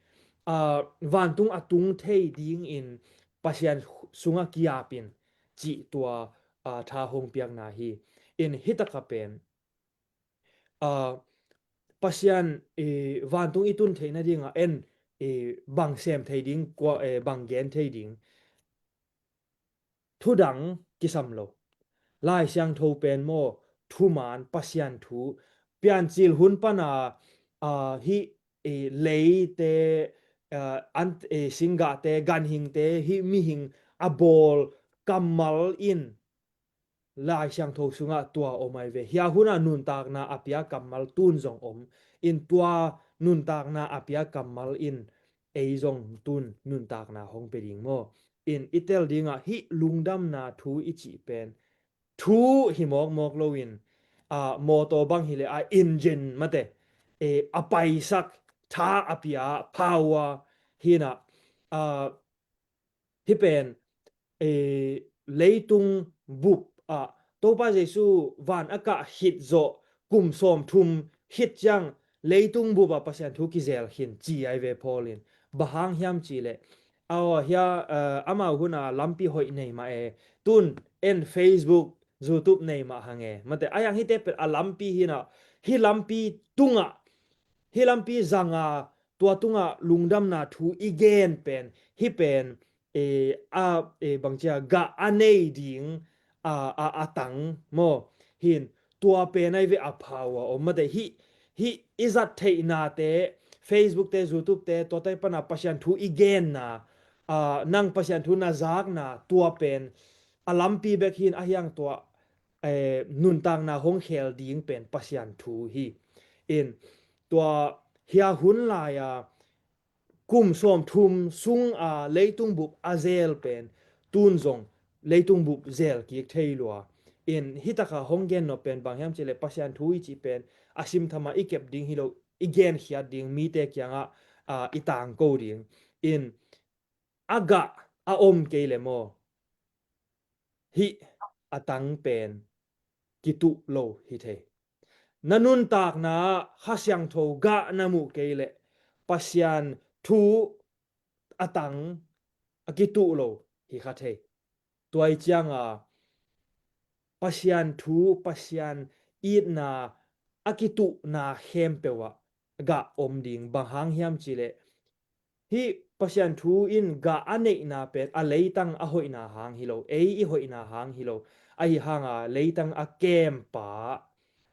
ah, vantung a tung thei dingin Pasian sungah kiapin cih tua, ah, tha hong piakna hi. In hitaka pen, ah, Pasian, eh, vantung i tun theih nadingah en, eh, bang sem thei ding, kua, eh, bang gen thei ding. Thudang kisam lo. Lai Siangtho pen maw thuman Pasian thu piancil hun pana, ah, hih, eh, leite, ah, an, eh, singgahte, ganhingte, hih mihing a bawl kammal in Lai Siangtho sungah tua om ai ve. Hia hunah nuntakna a pia kammal tun zong om. In tua nuntakna a pia kammal in ei zong tun nuntakna hong pe ding maw? In i tel dingah hih lungdamna thu i cih pen thu hi mawkmawk loin, ah, mawtaw bang hileh a engine mate, eh, a paisak tha a pia power hinah, ah, hih pen, eh, leitung bup ah Topa Jesu van a kah khit zawh kum sawmthum khit ciang leitung bup ah Pasian thu kizel khin ci ai ve Paul in. Bang hang hiam cileh aw hia, eh, amau huna lampi hoih nei mah e. Tun en Facebook, YouTube nei mah hang e. Mate a hiang hihte pen a lampi hinah hih lampi tungah hih lampi zanga tua tungah lungdamna thu i gen pen hih pen, eh, a, eh, bangcia gah a nei ding a, a, a tang maw? Hin tua pen ai ve a power om mate hih, hih i zat theihnate, Facebook te, YouTube te, tua tai pana Pasian thu i genna, ah, nang Pasian thu na zakna tua pen a lampi bek hin a hiang tua, eh, nuntakna hong khel ding pen Pasian thu hi. In tua hia hun lai-a kum sawmthum sung a leitung bup a zel pen tun zong leitung bup zel kik thei lua. In hitaka hong gen nop pen bang hiam cileh Pasian thu i cih pen a simthama i kep ding hi lo i genkhiat ding mite kiangah, ah, i tangko ding. In a gah a om kei le maw? Hih a tang pen kituh lo hi thei. Na nuntakna ah Kha Siangtho gah na muh kei leh Pasian thu a tang a kituh lo hi kha thei. Tua i cianga Pasian thu, Pasian itna a kituhna khempeuh ah gah om ding. Bang hang hiam cih leh, hih Pasian thu in gah a neihna pen a leitang a hoihna hang hi lo, ei i hoihna hang hi lo. Ahi hanga leitang a kempa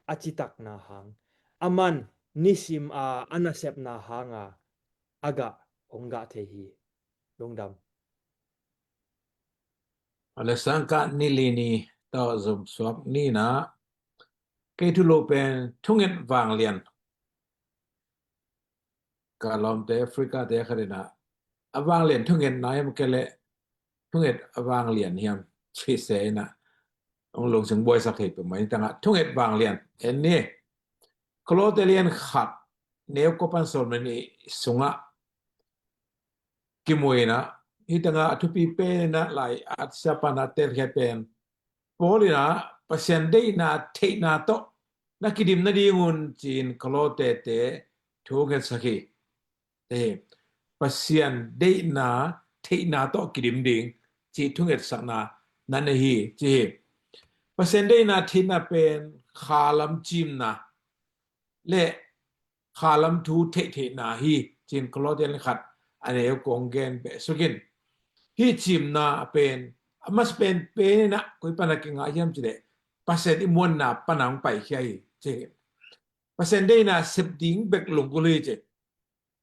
a citakna hang, aman nisim a a nasepna hanga a gah hong gah thei hi. Lungdam. Alexander ni li ni tawh zumsuak ni na, kei thulu pen thunget vanglian. Ka lawmte Africa te khat in ah, a vanglian thungetna hiam, kei leh thunget a vanglian hiam, ci se in ah, hong lungsim buaisak thei peuhmah hi. Tangah thunget vanglian en ni. Kolose lian khat, neu kua pan sawm le nih sungah kimu in ah, hih tangah a thupi pen in ah, lai at siapa in ah telkhiat pen, Paul in ah Pasian deihna theihna tawh na kidim nadingun ci-in Kolose te thu ngetsak hi. Eh, Pasian deihna theihna tawh kidim ding cih thu ngetsakna na nei hi, ci hi. Pasian deihna theihna pen khalam cimna le khalam thu theihtheihna hi, ci-in Kolose lian khat, a neu kua hong gen beh suk in. Hih cimna pen a masa penpen in ah koi pan a kingah hiam cih leh, Pasian i muanna pan a hong paikhia hi, ci hi. Pasian deihna sep ding bek lunggulh hi, ci.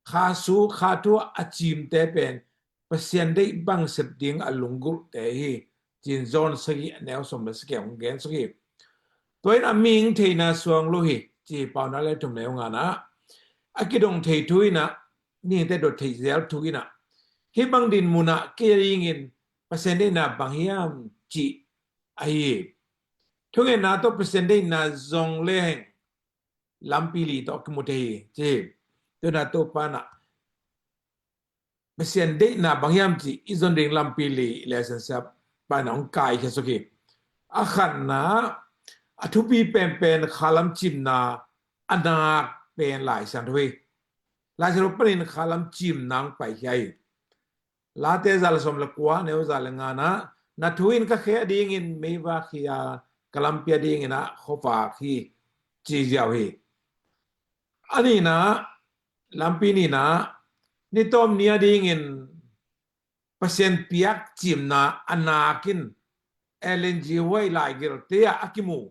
Kha su, kha thu a cimte pen Pasian deih bang sep ding a lunggulhte hi, ci-in John sagih, a neu sawm le sagih hong gen suk hi. Tua in a mihing theihna suang lo hi, ci hi, Paunak lian thum, neu ngana. A kidong thei thu in ah, mihingte dot theih zel thu in ah, hih bang dinmun ah kei a dingin Pasian deihna bang hiam cih ahi hi. Thungetna tawh Pasian deihna zong leng lampi li tawh kimu thei hi, ci hi. Tua in ah Topa in ah Pasian deihna bang hiam cih i zon ding lampi li Lesson Seven pa in ah hong kaikhia suk hi. A khatna, a thupi penpen khalam cimna a nak pen Lai Siangtho hi. Lai Siangtho panin khalam cimna hong paikhia hi. Late za le sawm le kua, neu za le ngana, na thu in ka khe a dingin meivak hi a, ka lampi a dingin ah khuavak hi, ci ziau hi. A nihna, lampi nihna, ni tawm ni a dingin Pasian piak cimna a nak in Ellen G White laigilte ah a kimu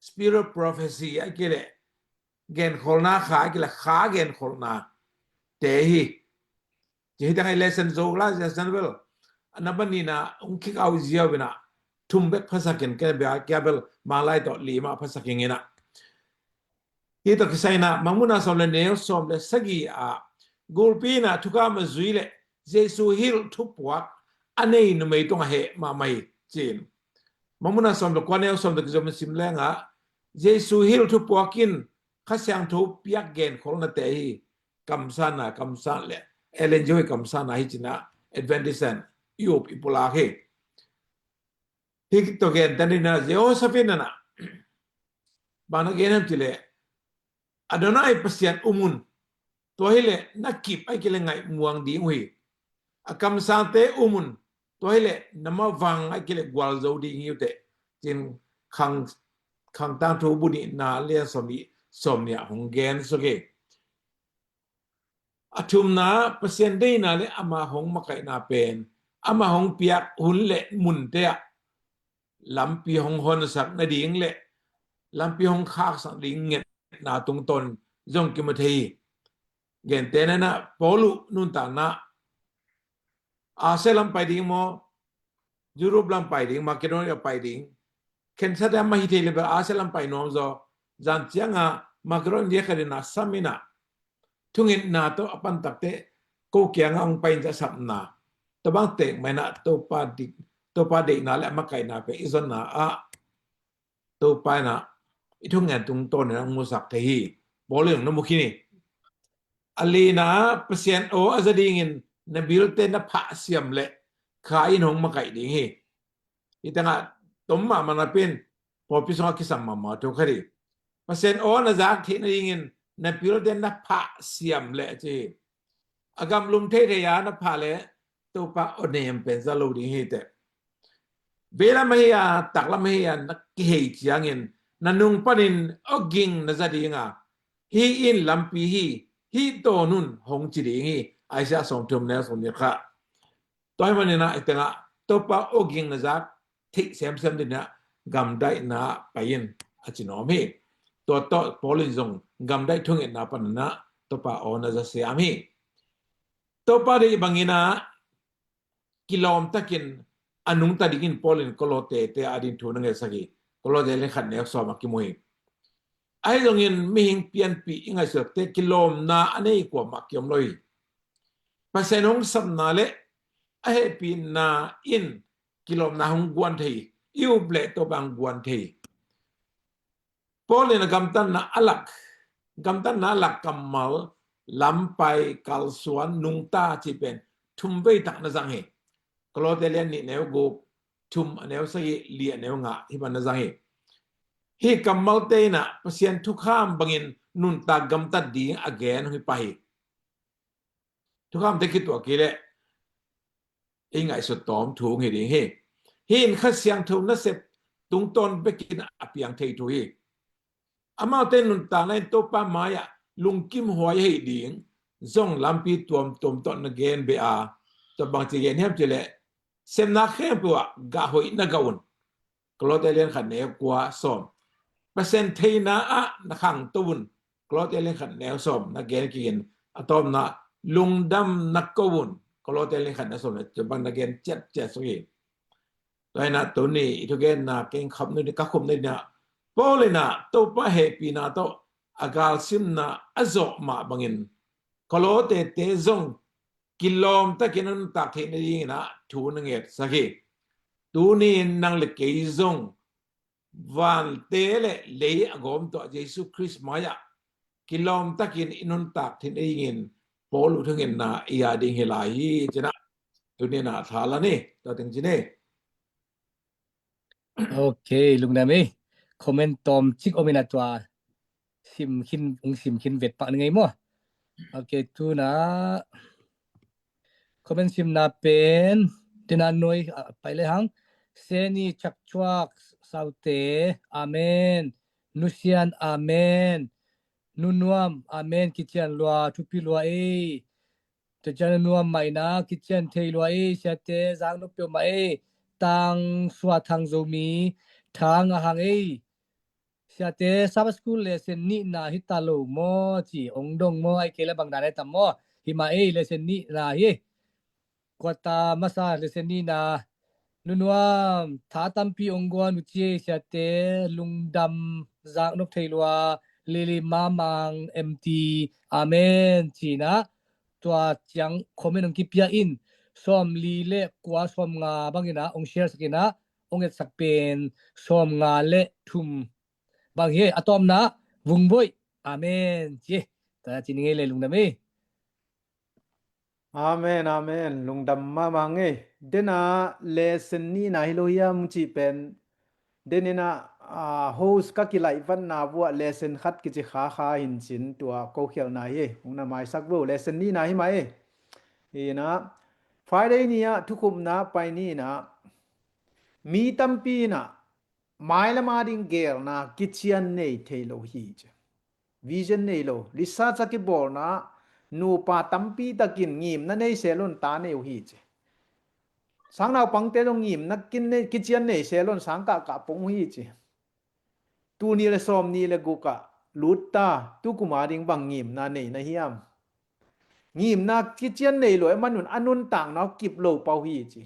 spirit of prophecy a kile genkholhna kha a kile kha genkholhna te hi. Ci hi tangah lesson zo la lesson vel a na banina hong kick out ziau in ah thum bek phasak in, kei bia kia bel Manglai tawh li mah phasak in ah. Hih tawh kisai in ah Mangmuhna sawm le neu sawm le sagih ah gulpi in ah thukham a zui le Jesu hilh thupuak a nei numei tungah heh mahmah hi, ci-in. Mangmuhna sawm le kua neu sawm tawh kizom in sim leng ah Jesu hilh thupuak in Kha Siangtho piak genkholhnate hi. Kamsanna, kamsan le Ellen G White kamsanna hi, ci-in ah Adventist in i up i pulak hi. Hih tawh gentehna in ah Jehoshaphat in ah bang na gen hiam cih leh, Adonai Pasian um un, tua hi leh na kip a kile ngaihmuang ding uh hi. A kamsangte um un, tua hi leh na mavang a kile gualzo ding hi uh teh, ci-in Khang, Khang Tangthu bu nihna lian sawm nih, sawm nih ah hong gen suk hi. A thumna, Pasian deihna le ama hong makaihna pen ama hong piak hun le munte ah lampi hong honsak nading le lampi hong khaksak ding ngetna tungtawn zong kimu thei hi. Gentehna in ah Paul uh nuntakna, Asia lam pai ding maw, Europe lam pai ding, Macedonia pai ding, khensate a mah hi thei le bel Asia lam pai nuam zaw. Zan ciangah Macedonia khat in ah sam in ah thungetna tawh a pantak teh ko kiangah hong pai in, za sapna, tua bang tek mah in ah Topa deih, Topa deihna le a makaihna pen i zonna ah Topa in ah i thungen tungtawn in ah hong musak thei hi. Paul in hong na mu khin hi. A lina, Pasian aw a za dingin na bilte na phah siam leh kha in hong makaih ding hi. Hih tangah tom mahmah napi in pawlpi sungah kisam mahmah thu khat hi. Pasian aw na zak theih nadingin na bilte na phah siam leh, ci hi. A gamlum theithei a na phah leh Topa aw nem pen za lo ding hi teh. Veilam ahi a, taklam ahi a, na kihei ciangin na nung panin awging na za ding a, hih in lampi hi, hih dawn un hong ci ding hi. Isaiah sawmthum neu sawmnih kha. Tua ahih manin ah, i tengah Topa awging na zak theih semsem dingin ah gamdaihna ah pai in, a ci nuam hi. Tua tawh Paul in zong gamdaih thungetna panin ah Topa aw na za siam hi. Topa deih bangin ah kilawm takin a nungta dingin Paul in Kolose te adingin thu na ngetsak hi. Kolose lian khat neu sawm ah kimu hi. Ahi zongin mihing pianpih i ngaihsuttakte kilawmna a nei kuamah kiom lo hi. Pasian hong sapna le a hehpihna in kilawmna hong guan thei hi. I up leh Topa hong guan thei hi. Paul in a gamtatna a lak, gamtatna a lak kammal, lampai, kalsuan, nungta cih pen thum vei tak na zang hi. Kolose lian nih neu guk, thum a neu sagih, li a neu nga, hih bang na zang hi. Hih kammalte in ah Pasian thukham bangin nuntak gamtat ding a gen hong hi pah hi. Thukhamte khituak hi leh i ngaihsut tawm thu hong hi ding hi. Hih in Kha Siangtho nasep tungtawn bekin a piang thei thu hi. Amaute nuntakna in Topa mai-ah lungkim huai ahi ding zong lampi tuamtuam tawh na gen beh a, tua bangci gen hiam cih leh, semna khempeuh ah gah hoih na gah un. Kolose lian khat neu kua sawm. Pasian theina ah na khangto un. Kolose lian khat neu sawm na gen kik in. A tawpna, lungdam na ko un. Kolose lian khat neu sawm na, tua bang na gen ciatciat suk hi. Tua hi in ah tuni i thugenna keng khap nu ni ka khum ni na, Paul in ah Topa hehpihna tawh a galsimna a zawh mah bangin Kolose te zong kilawm takin a nuntak theih nadingin ah thu na ngetsak hi. Tuni in nang le kei zong vante le lei a gawm tawh Jesu Khrist mai-ah kilawm takin i nuntak theih nadingin Paul thungetna i a ding hi lai hi ci-in ah tuni in ah tha la ni, tua teng ci ni. Ok, lungdam ei. Comment tawm cik om in ah tua sim khin, ung sim khin vet pak ni ngei maw. Ok, tu-in ah comment simna pen, tu-in ah Noi, ah, pai le hang. Seni Chakchuak Saute, amen. Nusian, amen. Nunuam, amen. Kician lua, thupi lua ei. Tua ciang nuam mah in ah kician thei lua ei, siate, zak nop peuhmah ei. Tang Sua Thang Zomi, Thang a hang ei. Siate, Sabbath School lesson nihna hi ta lo maw ci, ong dong maw, ahih kei leh bang dan ai tam maw. Hi mah ei, lesson nihna hi. Quarter masa lesson nihna. Nunuam, tha tampi ong guan uh ci ei, siate, lungdam, zak nop thei lua, Lili Mamang M T, amen ci-in ah. Tua ciang comment ong kipia in, sawmli le kua, sawmnga bangin ah ong share sak in ah, ong etsak pen sawmnga le thum bang hi. A tawpna, Vungboih, amen ci. Tua ci ni ngei le, lungdam ei. Amen, amen. Lungdam mahmah ngei. Den a lesson nihna hi lo hiam cih pen, den in ah, ah, host ka kilaih vatna vuah lesson khat kici khakha hi in cin, tua ko khialhna hi. Hong na maisak vo, lesson nihna hi mah ei. Hi in ah, Friday ni-ah thukhupna pai ni in ah, mi tampi in ah mailam ading geelna kician nei thei lo hi ci. Vision nei lo, research a kibawlna, nupa tampi takin ngimna nei sehlun ta nei uh hi ci. Sangnaupangte zong ngimna kin nei, kician nei sehlun sang kahkah pong uh hi ci. Tul nih le sawmnih le guk ah lut ta, tukum ading bang ngimna nei na hiam? Ngimna kician nei lo ahih manun a nuntakna uh kip lo pah uh hi ci.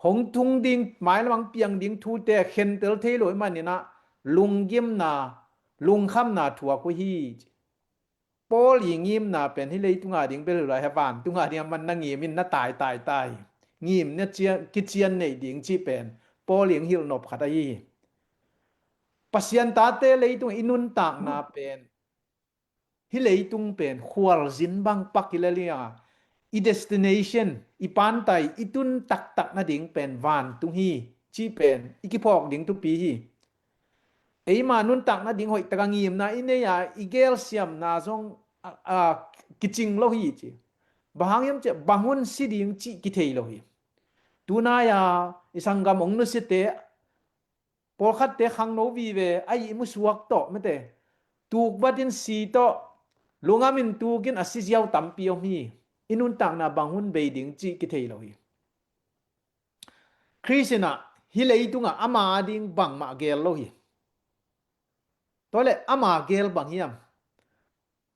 Hong tung ding, mailam ah piang ding thute khentel thei lo ahih manin ah lunggimna, lungkhamna thuak uh hi ci. Paul i ngimna pen hih leitung ading bel hi lo, hih vantung ading a man na ngim in na tai tai tai. Ngimna cia-, kician nei ding cih pen Paul i hong hilh nop khat ahi hi. Pasian tate leitung i nuntakna pen, hih leitung pen khualzin bang pak hi lel hi a, i destination, i pantai, i tun taktak nading pen vantung hi cih pen i kiphawk ding thupi hi. Eima nuntak nading hoih taka ngimna i nei a, i gelsiamna zong, a, a, kicing lo hi ci. Bang hang hiam cih leh bang hun si ding cih kithei lo hi. Tunai-a i sanggam hong nusiate, pawlkhatte khangno vive a ihmu suak tawh mate, tukvatin si tawh, lungamin tukin a si ziau tampi om hi. I nuntakna bang hun bei ding cih kithei lo hi. Khrist in ah hih leitungah ama ading bangmah geel lo hi. Tua leh ama geel bang hiam?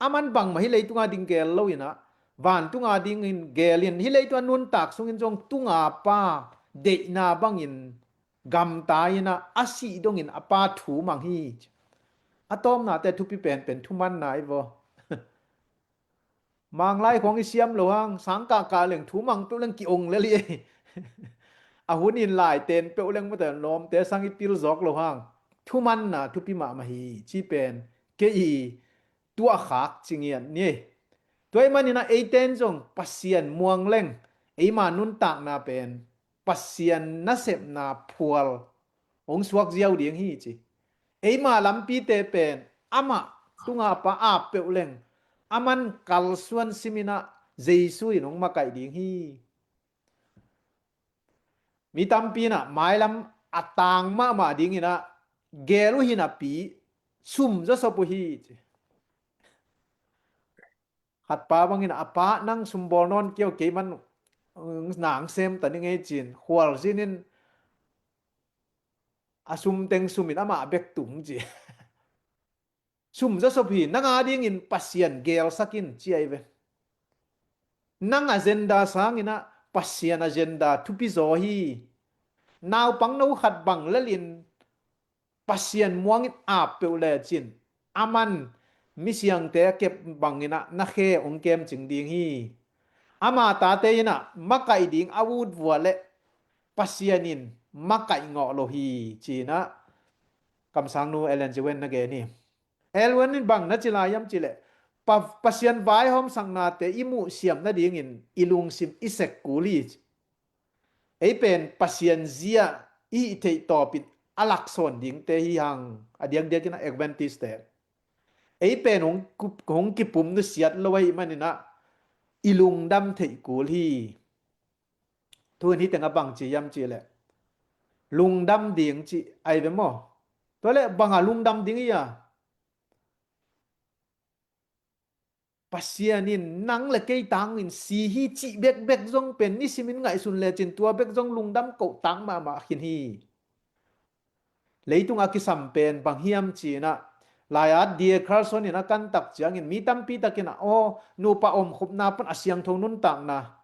Aman bangmah hih leitung ading geel lo in ah, vantung adingin geel in, hih leitung a nuntak sungin zong tunga pa deihna bangin gamta in ah, a sih dongin a pa thu mang hi. A tawpnate thupi penpen thumanna hi vaw. Manglai khong i siam lo hang, sang kahkah leng thu mang peuh leng ki-ong lel hi. A hun in lai ten peuh leng mate lawmte sang i pil zawk lo hang. Thumanna thupi mahmah hi, ci pen kei i tuahkhak ci ngiat ni. Tua ahih manin ah eite in zong Pasian muang leng eima nuntakna pen Pasian nasepna phual hong suak ziau ding hi ci. Eima lampite pen amah tunga pa ap peuh leng, aman kalsuan simin ah Jesu in hong makaih ding hi. Mi tampi in ah mailam a tang mahmah dingin ah geel uh hi napi sum zawsop uh hi ci. Khatpa bangin ah, a pa, nang sumbawl nawn kei aw, kei man, mm, nang sem ta ning ei ci-in khualzinin a sum teng sumin amah bek tung ci. Sum zawsop hi, nang adingin Pasian geelsak in ci ahi ve. Nang agenda sangin ah Pasian agenda thupi zaw hi. Naupangno khat bang lelin Pasian muangin ap peuh lecin, aman misiangte a kep bangin ah na khe hong kemcing ding hi. Ama tate in ah makaih ding a ut vua leh Pasian in makaih ngawh lo hi ci-in ah kamsangnu Ellen G. White na gen hi. Ellen White in bang na ci lai hiam cih leh, Pa-, Pasian vaihawmsaknate i muhsiam nadingin i lungsim i sek kul hi. Ei pen Pasian zia i hih theih tawpin a laksawn dingte hi hang, a diakdiakin ah Adventist-te. Ei pen hong ku-, hong kipum nusiat lo ahih manin ah i lungdam theih kul hi. Tu in hih teng ah bang ci hiam cih leh, lungdam ding ci ahi ve maw? Tua leh bang a lungdam ding hi a? Pasian in nang le kei tangin si hi cih bekbek zong pen nisimin ngaihsun lecin tua bek zong lungdam koh tang mahmah khin hi. Leitung a kisam pen bang hiam ci-in ah, lai-at D A Carson in a kan tak ciangin mi tampi takin ah, aw, nupa omkhopna pan a siangtho nuntakna,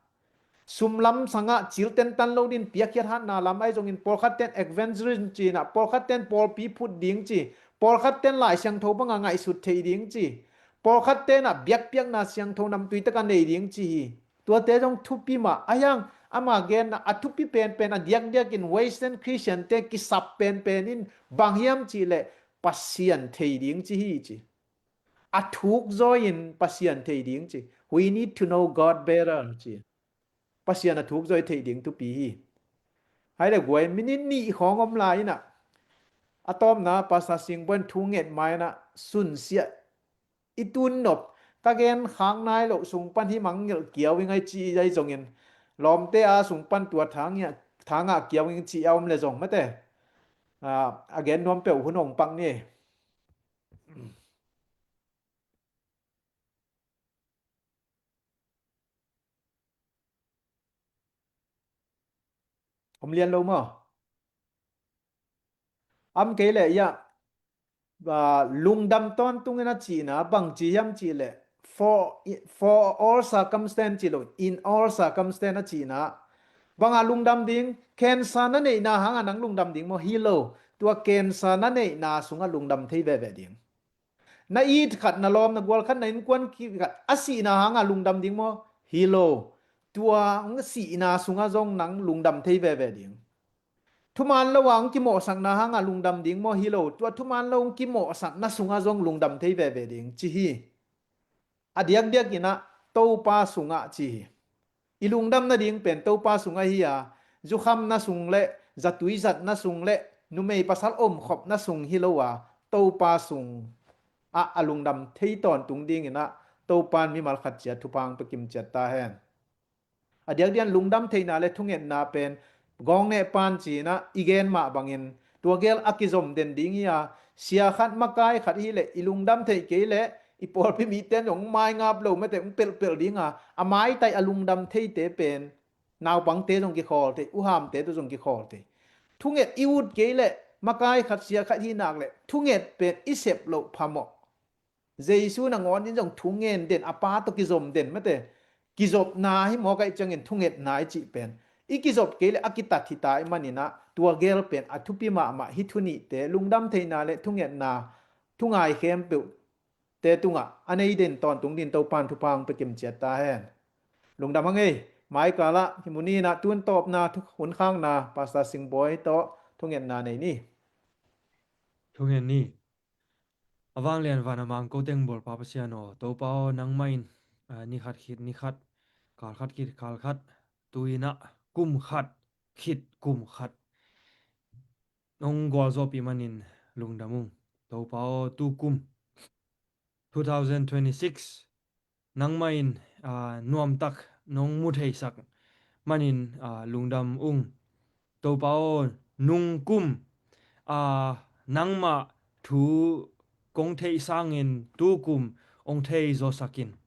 sum lam sangah cil tentan lo din piakkhiat hatna lam ahi zongin, pawlkhat ten evangelism ci-in ah, pawlkhat ten pawlpi phut ding ci, pawlkhat ten Lai Siangtho banga ngaihsut theih ding ci, pawlkhat ten ah biakpiakna siangtho namtui taka nei ding ci hi. Tuate zong thupi mah ahi hang, ama genna a thupi penpen a diakdiakin Western Christian-te kisap penpen in bang hiam cih leh Pasian thei ding ci hi ci. A thuk zawi-in Pasian thei ding ci. We need to know God better ci. Pasian a thuk zawi theih ding thupi hi. Hai le guai, minit nih khawng om lai-in ah, a tawpna Pastor Singbuan thu nget ma-in ah sunsiah i tun nop, ka gen khak nai loh sung pan hih mang ngelh kiau ing ai ci ai zongin, lawmte a sung pan tua thangah, thangah kiau ing ci a om le zong mate, a, a gen nuam peuh hun hong pak ni. Om lian lo maw? Om kei leh ia, ah, lungdam tawntungin a cihna bang ci hiam cih leh, for, for all circumstance ci lo, in all circumstance a cihna. Banga lungdam ding, cancer na neihna hanga nang lungdam ding maw? Hi lo. Tua cancer na neihna sungah lungdam thei veve ding. Na it khat, na lawm, na gual khat, na innkuan khat a sihna hanga lungdam ding maw? Hi lo. Tua sihna sungah zong nang lungdam thei veve ding. Thuman lo a hong kimawhsakna hanga lungdam ding maw? Hi lo. Tua thuman lo hong kimawhsakna sungah zong lungdam thei veve ding ci hi. A diakdiakin ah Topa sungah ci hi. I lungdam nading pen Topa sungah hi a, zukhamna sung le, zatui zatna sung le, numei pasal omkhopna sung hi lo a, Topa sungah a lungdam thei tawntung dingin ah Topa in mimal khat ciat thupha hong pia kimciat ta hen. A diakdiakin lungdam theihna le thungetna pen Gawng neh pan ci-in ah i gen mah bangin tua gel a kizom den ding hi a, sia khat makai khat hi leh i lungdam thei kei leh i pawlpi mite in zong hong maingap lo mate, hong pelhpelh ding a, a maitai a lungdam theite pen naupangte zong kikhawl thei, uhamte tawh zong kikhawl thei. Thunget i ut kei leh makai khat sia khat hi nak leh thunget pen i sep loh phamawh. Jesu nangawn in zong thu ngen den, a Pa tawh kizom den mate. Kizopna hi mawk ahih ciangin thungetna i cih pen. I kizop kei leh a kitat hi ta ahih manin ah tua gel pen a thupi mahmah hi. Thu nihte, lungdam theihna leh thungetna, thungai khempeuhte tungah a nei den tawntung dingin Topa'n thupha hong pia kimciat ta hen. Lungdam hang ei. Maikal ah hih mun in ah tun tawpna thu hun khakna Pastor Singbawi tawh thungetna nei ni. Thungen ni. A vanglian van a mang ko teng bawlpa Pasian aw, Topa aw, nangmah in, ah, ni khat khit ni khat, kal khat khit kal khat, tu-in ah kum khat khit kum khat nong gualzawhpih manin lungdam ung. Topa aw, tu kum two thousand twenty-six nangmah in, ah, nuamtak nong mu theisak manin, ah, lungdam ung. Topa aw, nungkum, ah, nangmah thu kong theih sangin tukum ong thei zawsak in. Amen.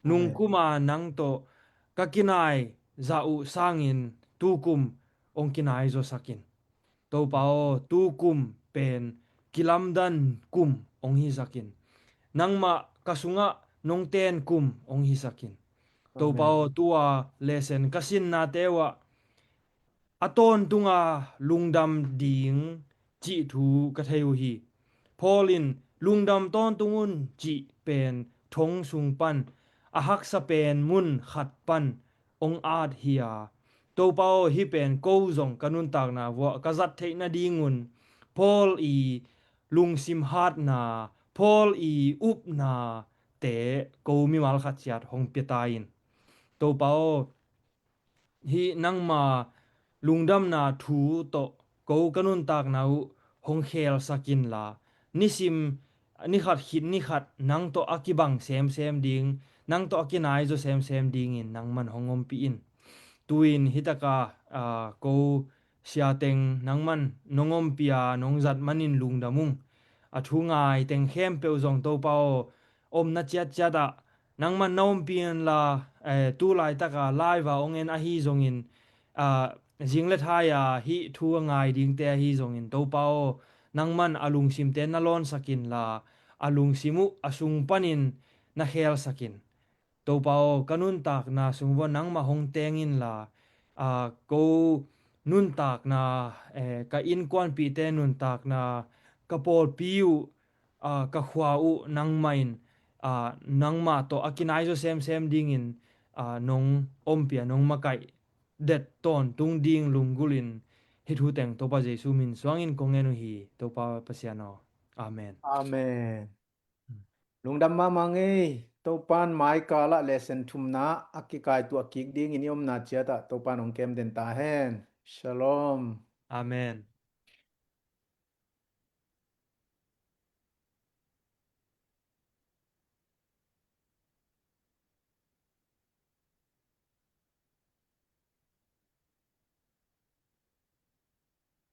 Nungkum a nang tawh ka kinai zah uh sangin tukum ong kinai zawsak in. Topa aw, tukum pen kilamdan kum ong hisak in. Nangmah ka sungah nong ten kum ong hisak in. Topa aw, tua lesson ka sinnate uh ah a tawntunga lungdam ding cih thu ka thei uh hi. Paul in lungdam tawntung un cih pen thong sung pan a haksa pen mun khat pan ong at hi a, Topa aw, hih pen ko zong ka nuntakna vuah ka zat theih nadingun Paul i lungsim hatna, Paul i upna te ko mimal khat ciat hong pia ta in. Topa aw, hih nangma lungdamna thu tawh ko ka nuntakna uh hong khelsak inla, nisim ni khat khit ni khat nang tawh a kibang semsem ding, nang tawh a kinai zaw semsem dingin nangman hong ompih in. Tu-in hih taka, aa, ko siateng nangman nong ompih a nong zat manin lungdam ung. A thu ngaiteng khempeuh zong Topa aw, omna ciatciat ah nangman na ompih inla, eh, tu laitaka live a ong en ahi zongin, ah, zing le thai a hih thu a ngai dingte ahi zongin Topa aw, nangman a lungsimte na lawnsak inla, a lungsim uh a sung panin na khelsak in. Topa aw, ka nuntakna sung vuah nangmah hong teng inla, ah, ko nuntakna, eh, ka innkuanpihte nuntakna, ka pawlpi uh, ah, ka khua uh nangmah in, ah, nangmah tawh a kinai zaw semsem dingin, ah, nong ompih a nong makaih det tawntung ding lunggulhin hih thuteng Topa Jesu min suangin kong ngen uh hi, Topa Pasian aw. Amen. Amen. Lungdam mahmah ngei. Topa'n maikal ah lesson thumna a kikaituah kik dingin i omna ciat ah Topa'n hong kem den ta hen. Shalom. Amen.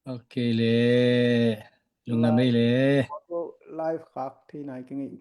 Ok le. Lungdam ei le. Live khak thei nai ka ngei.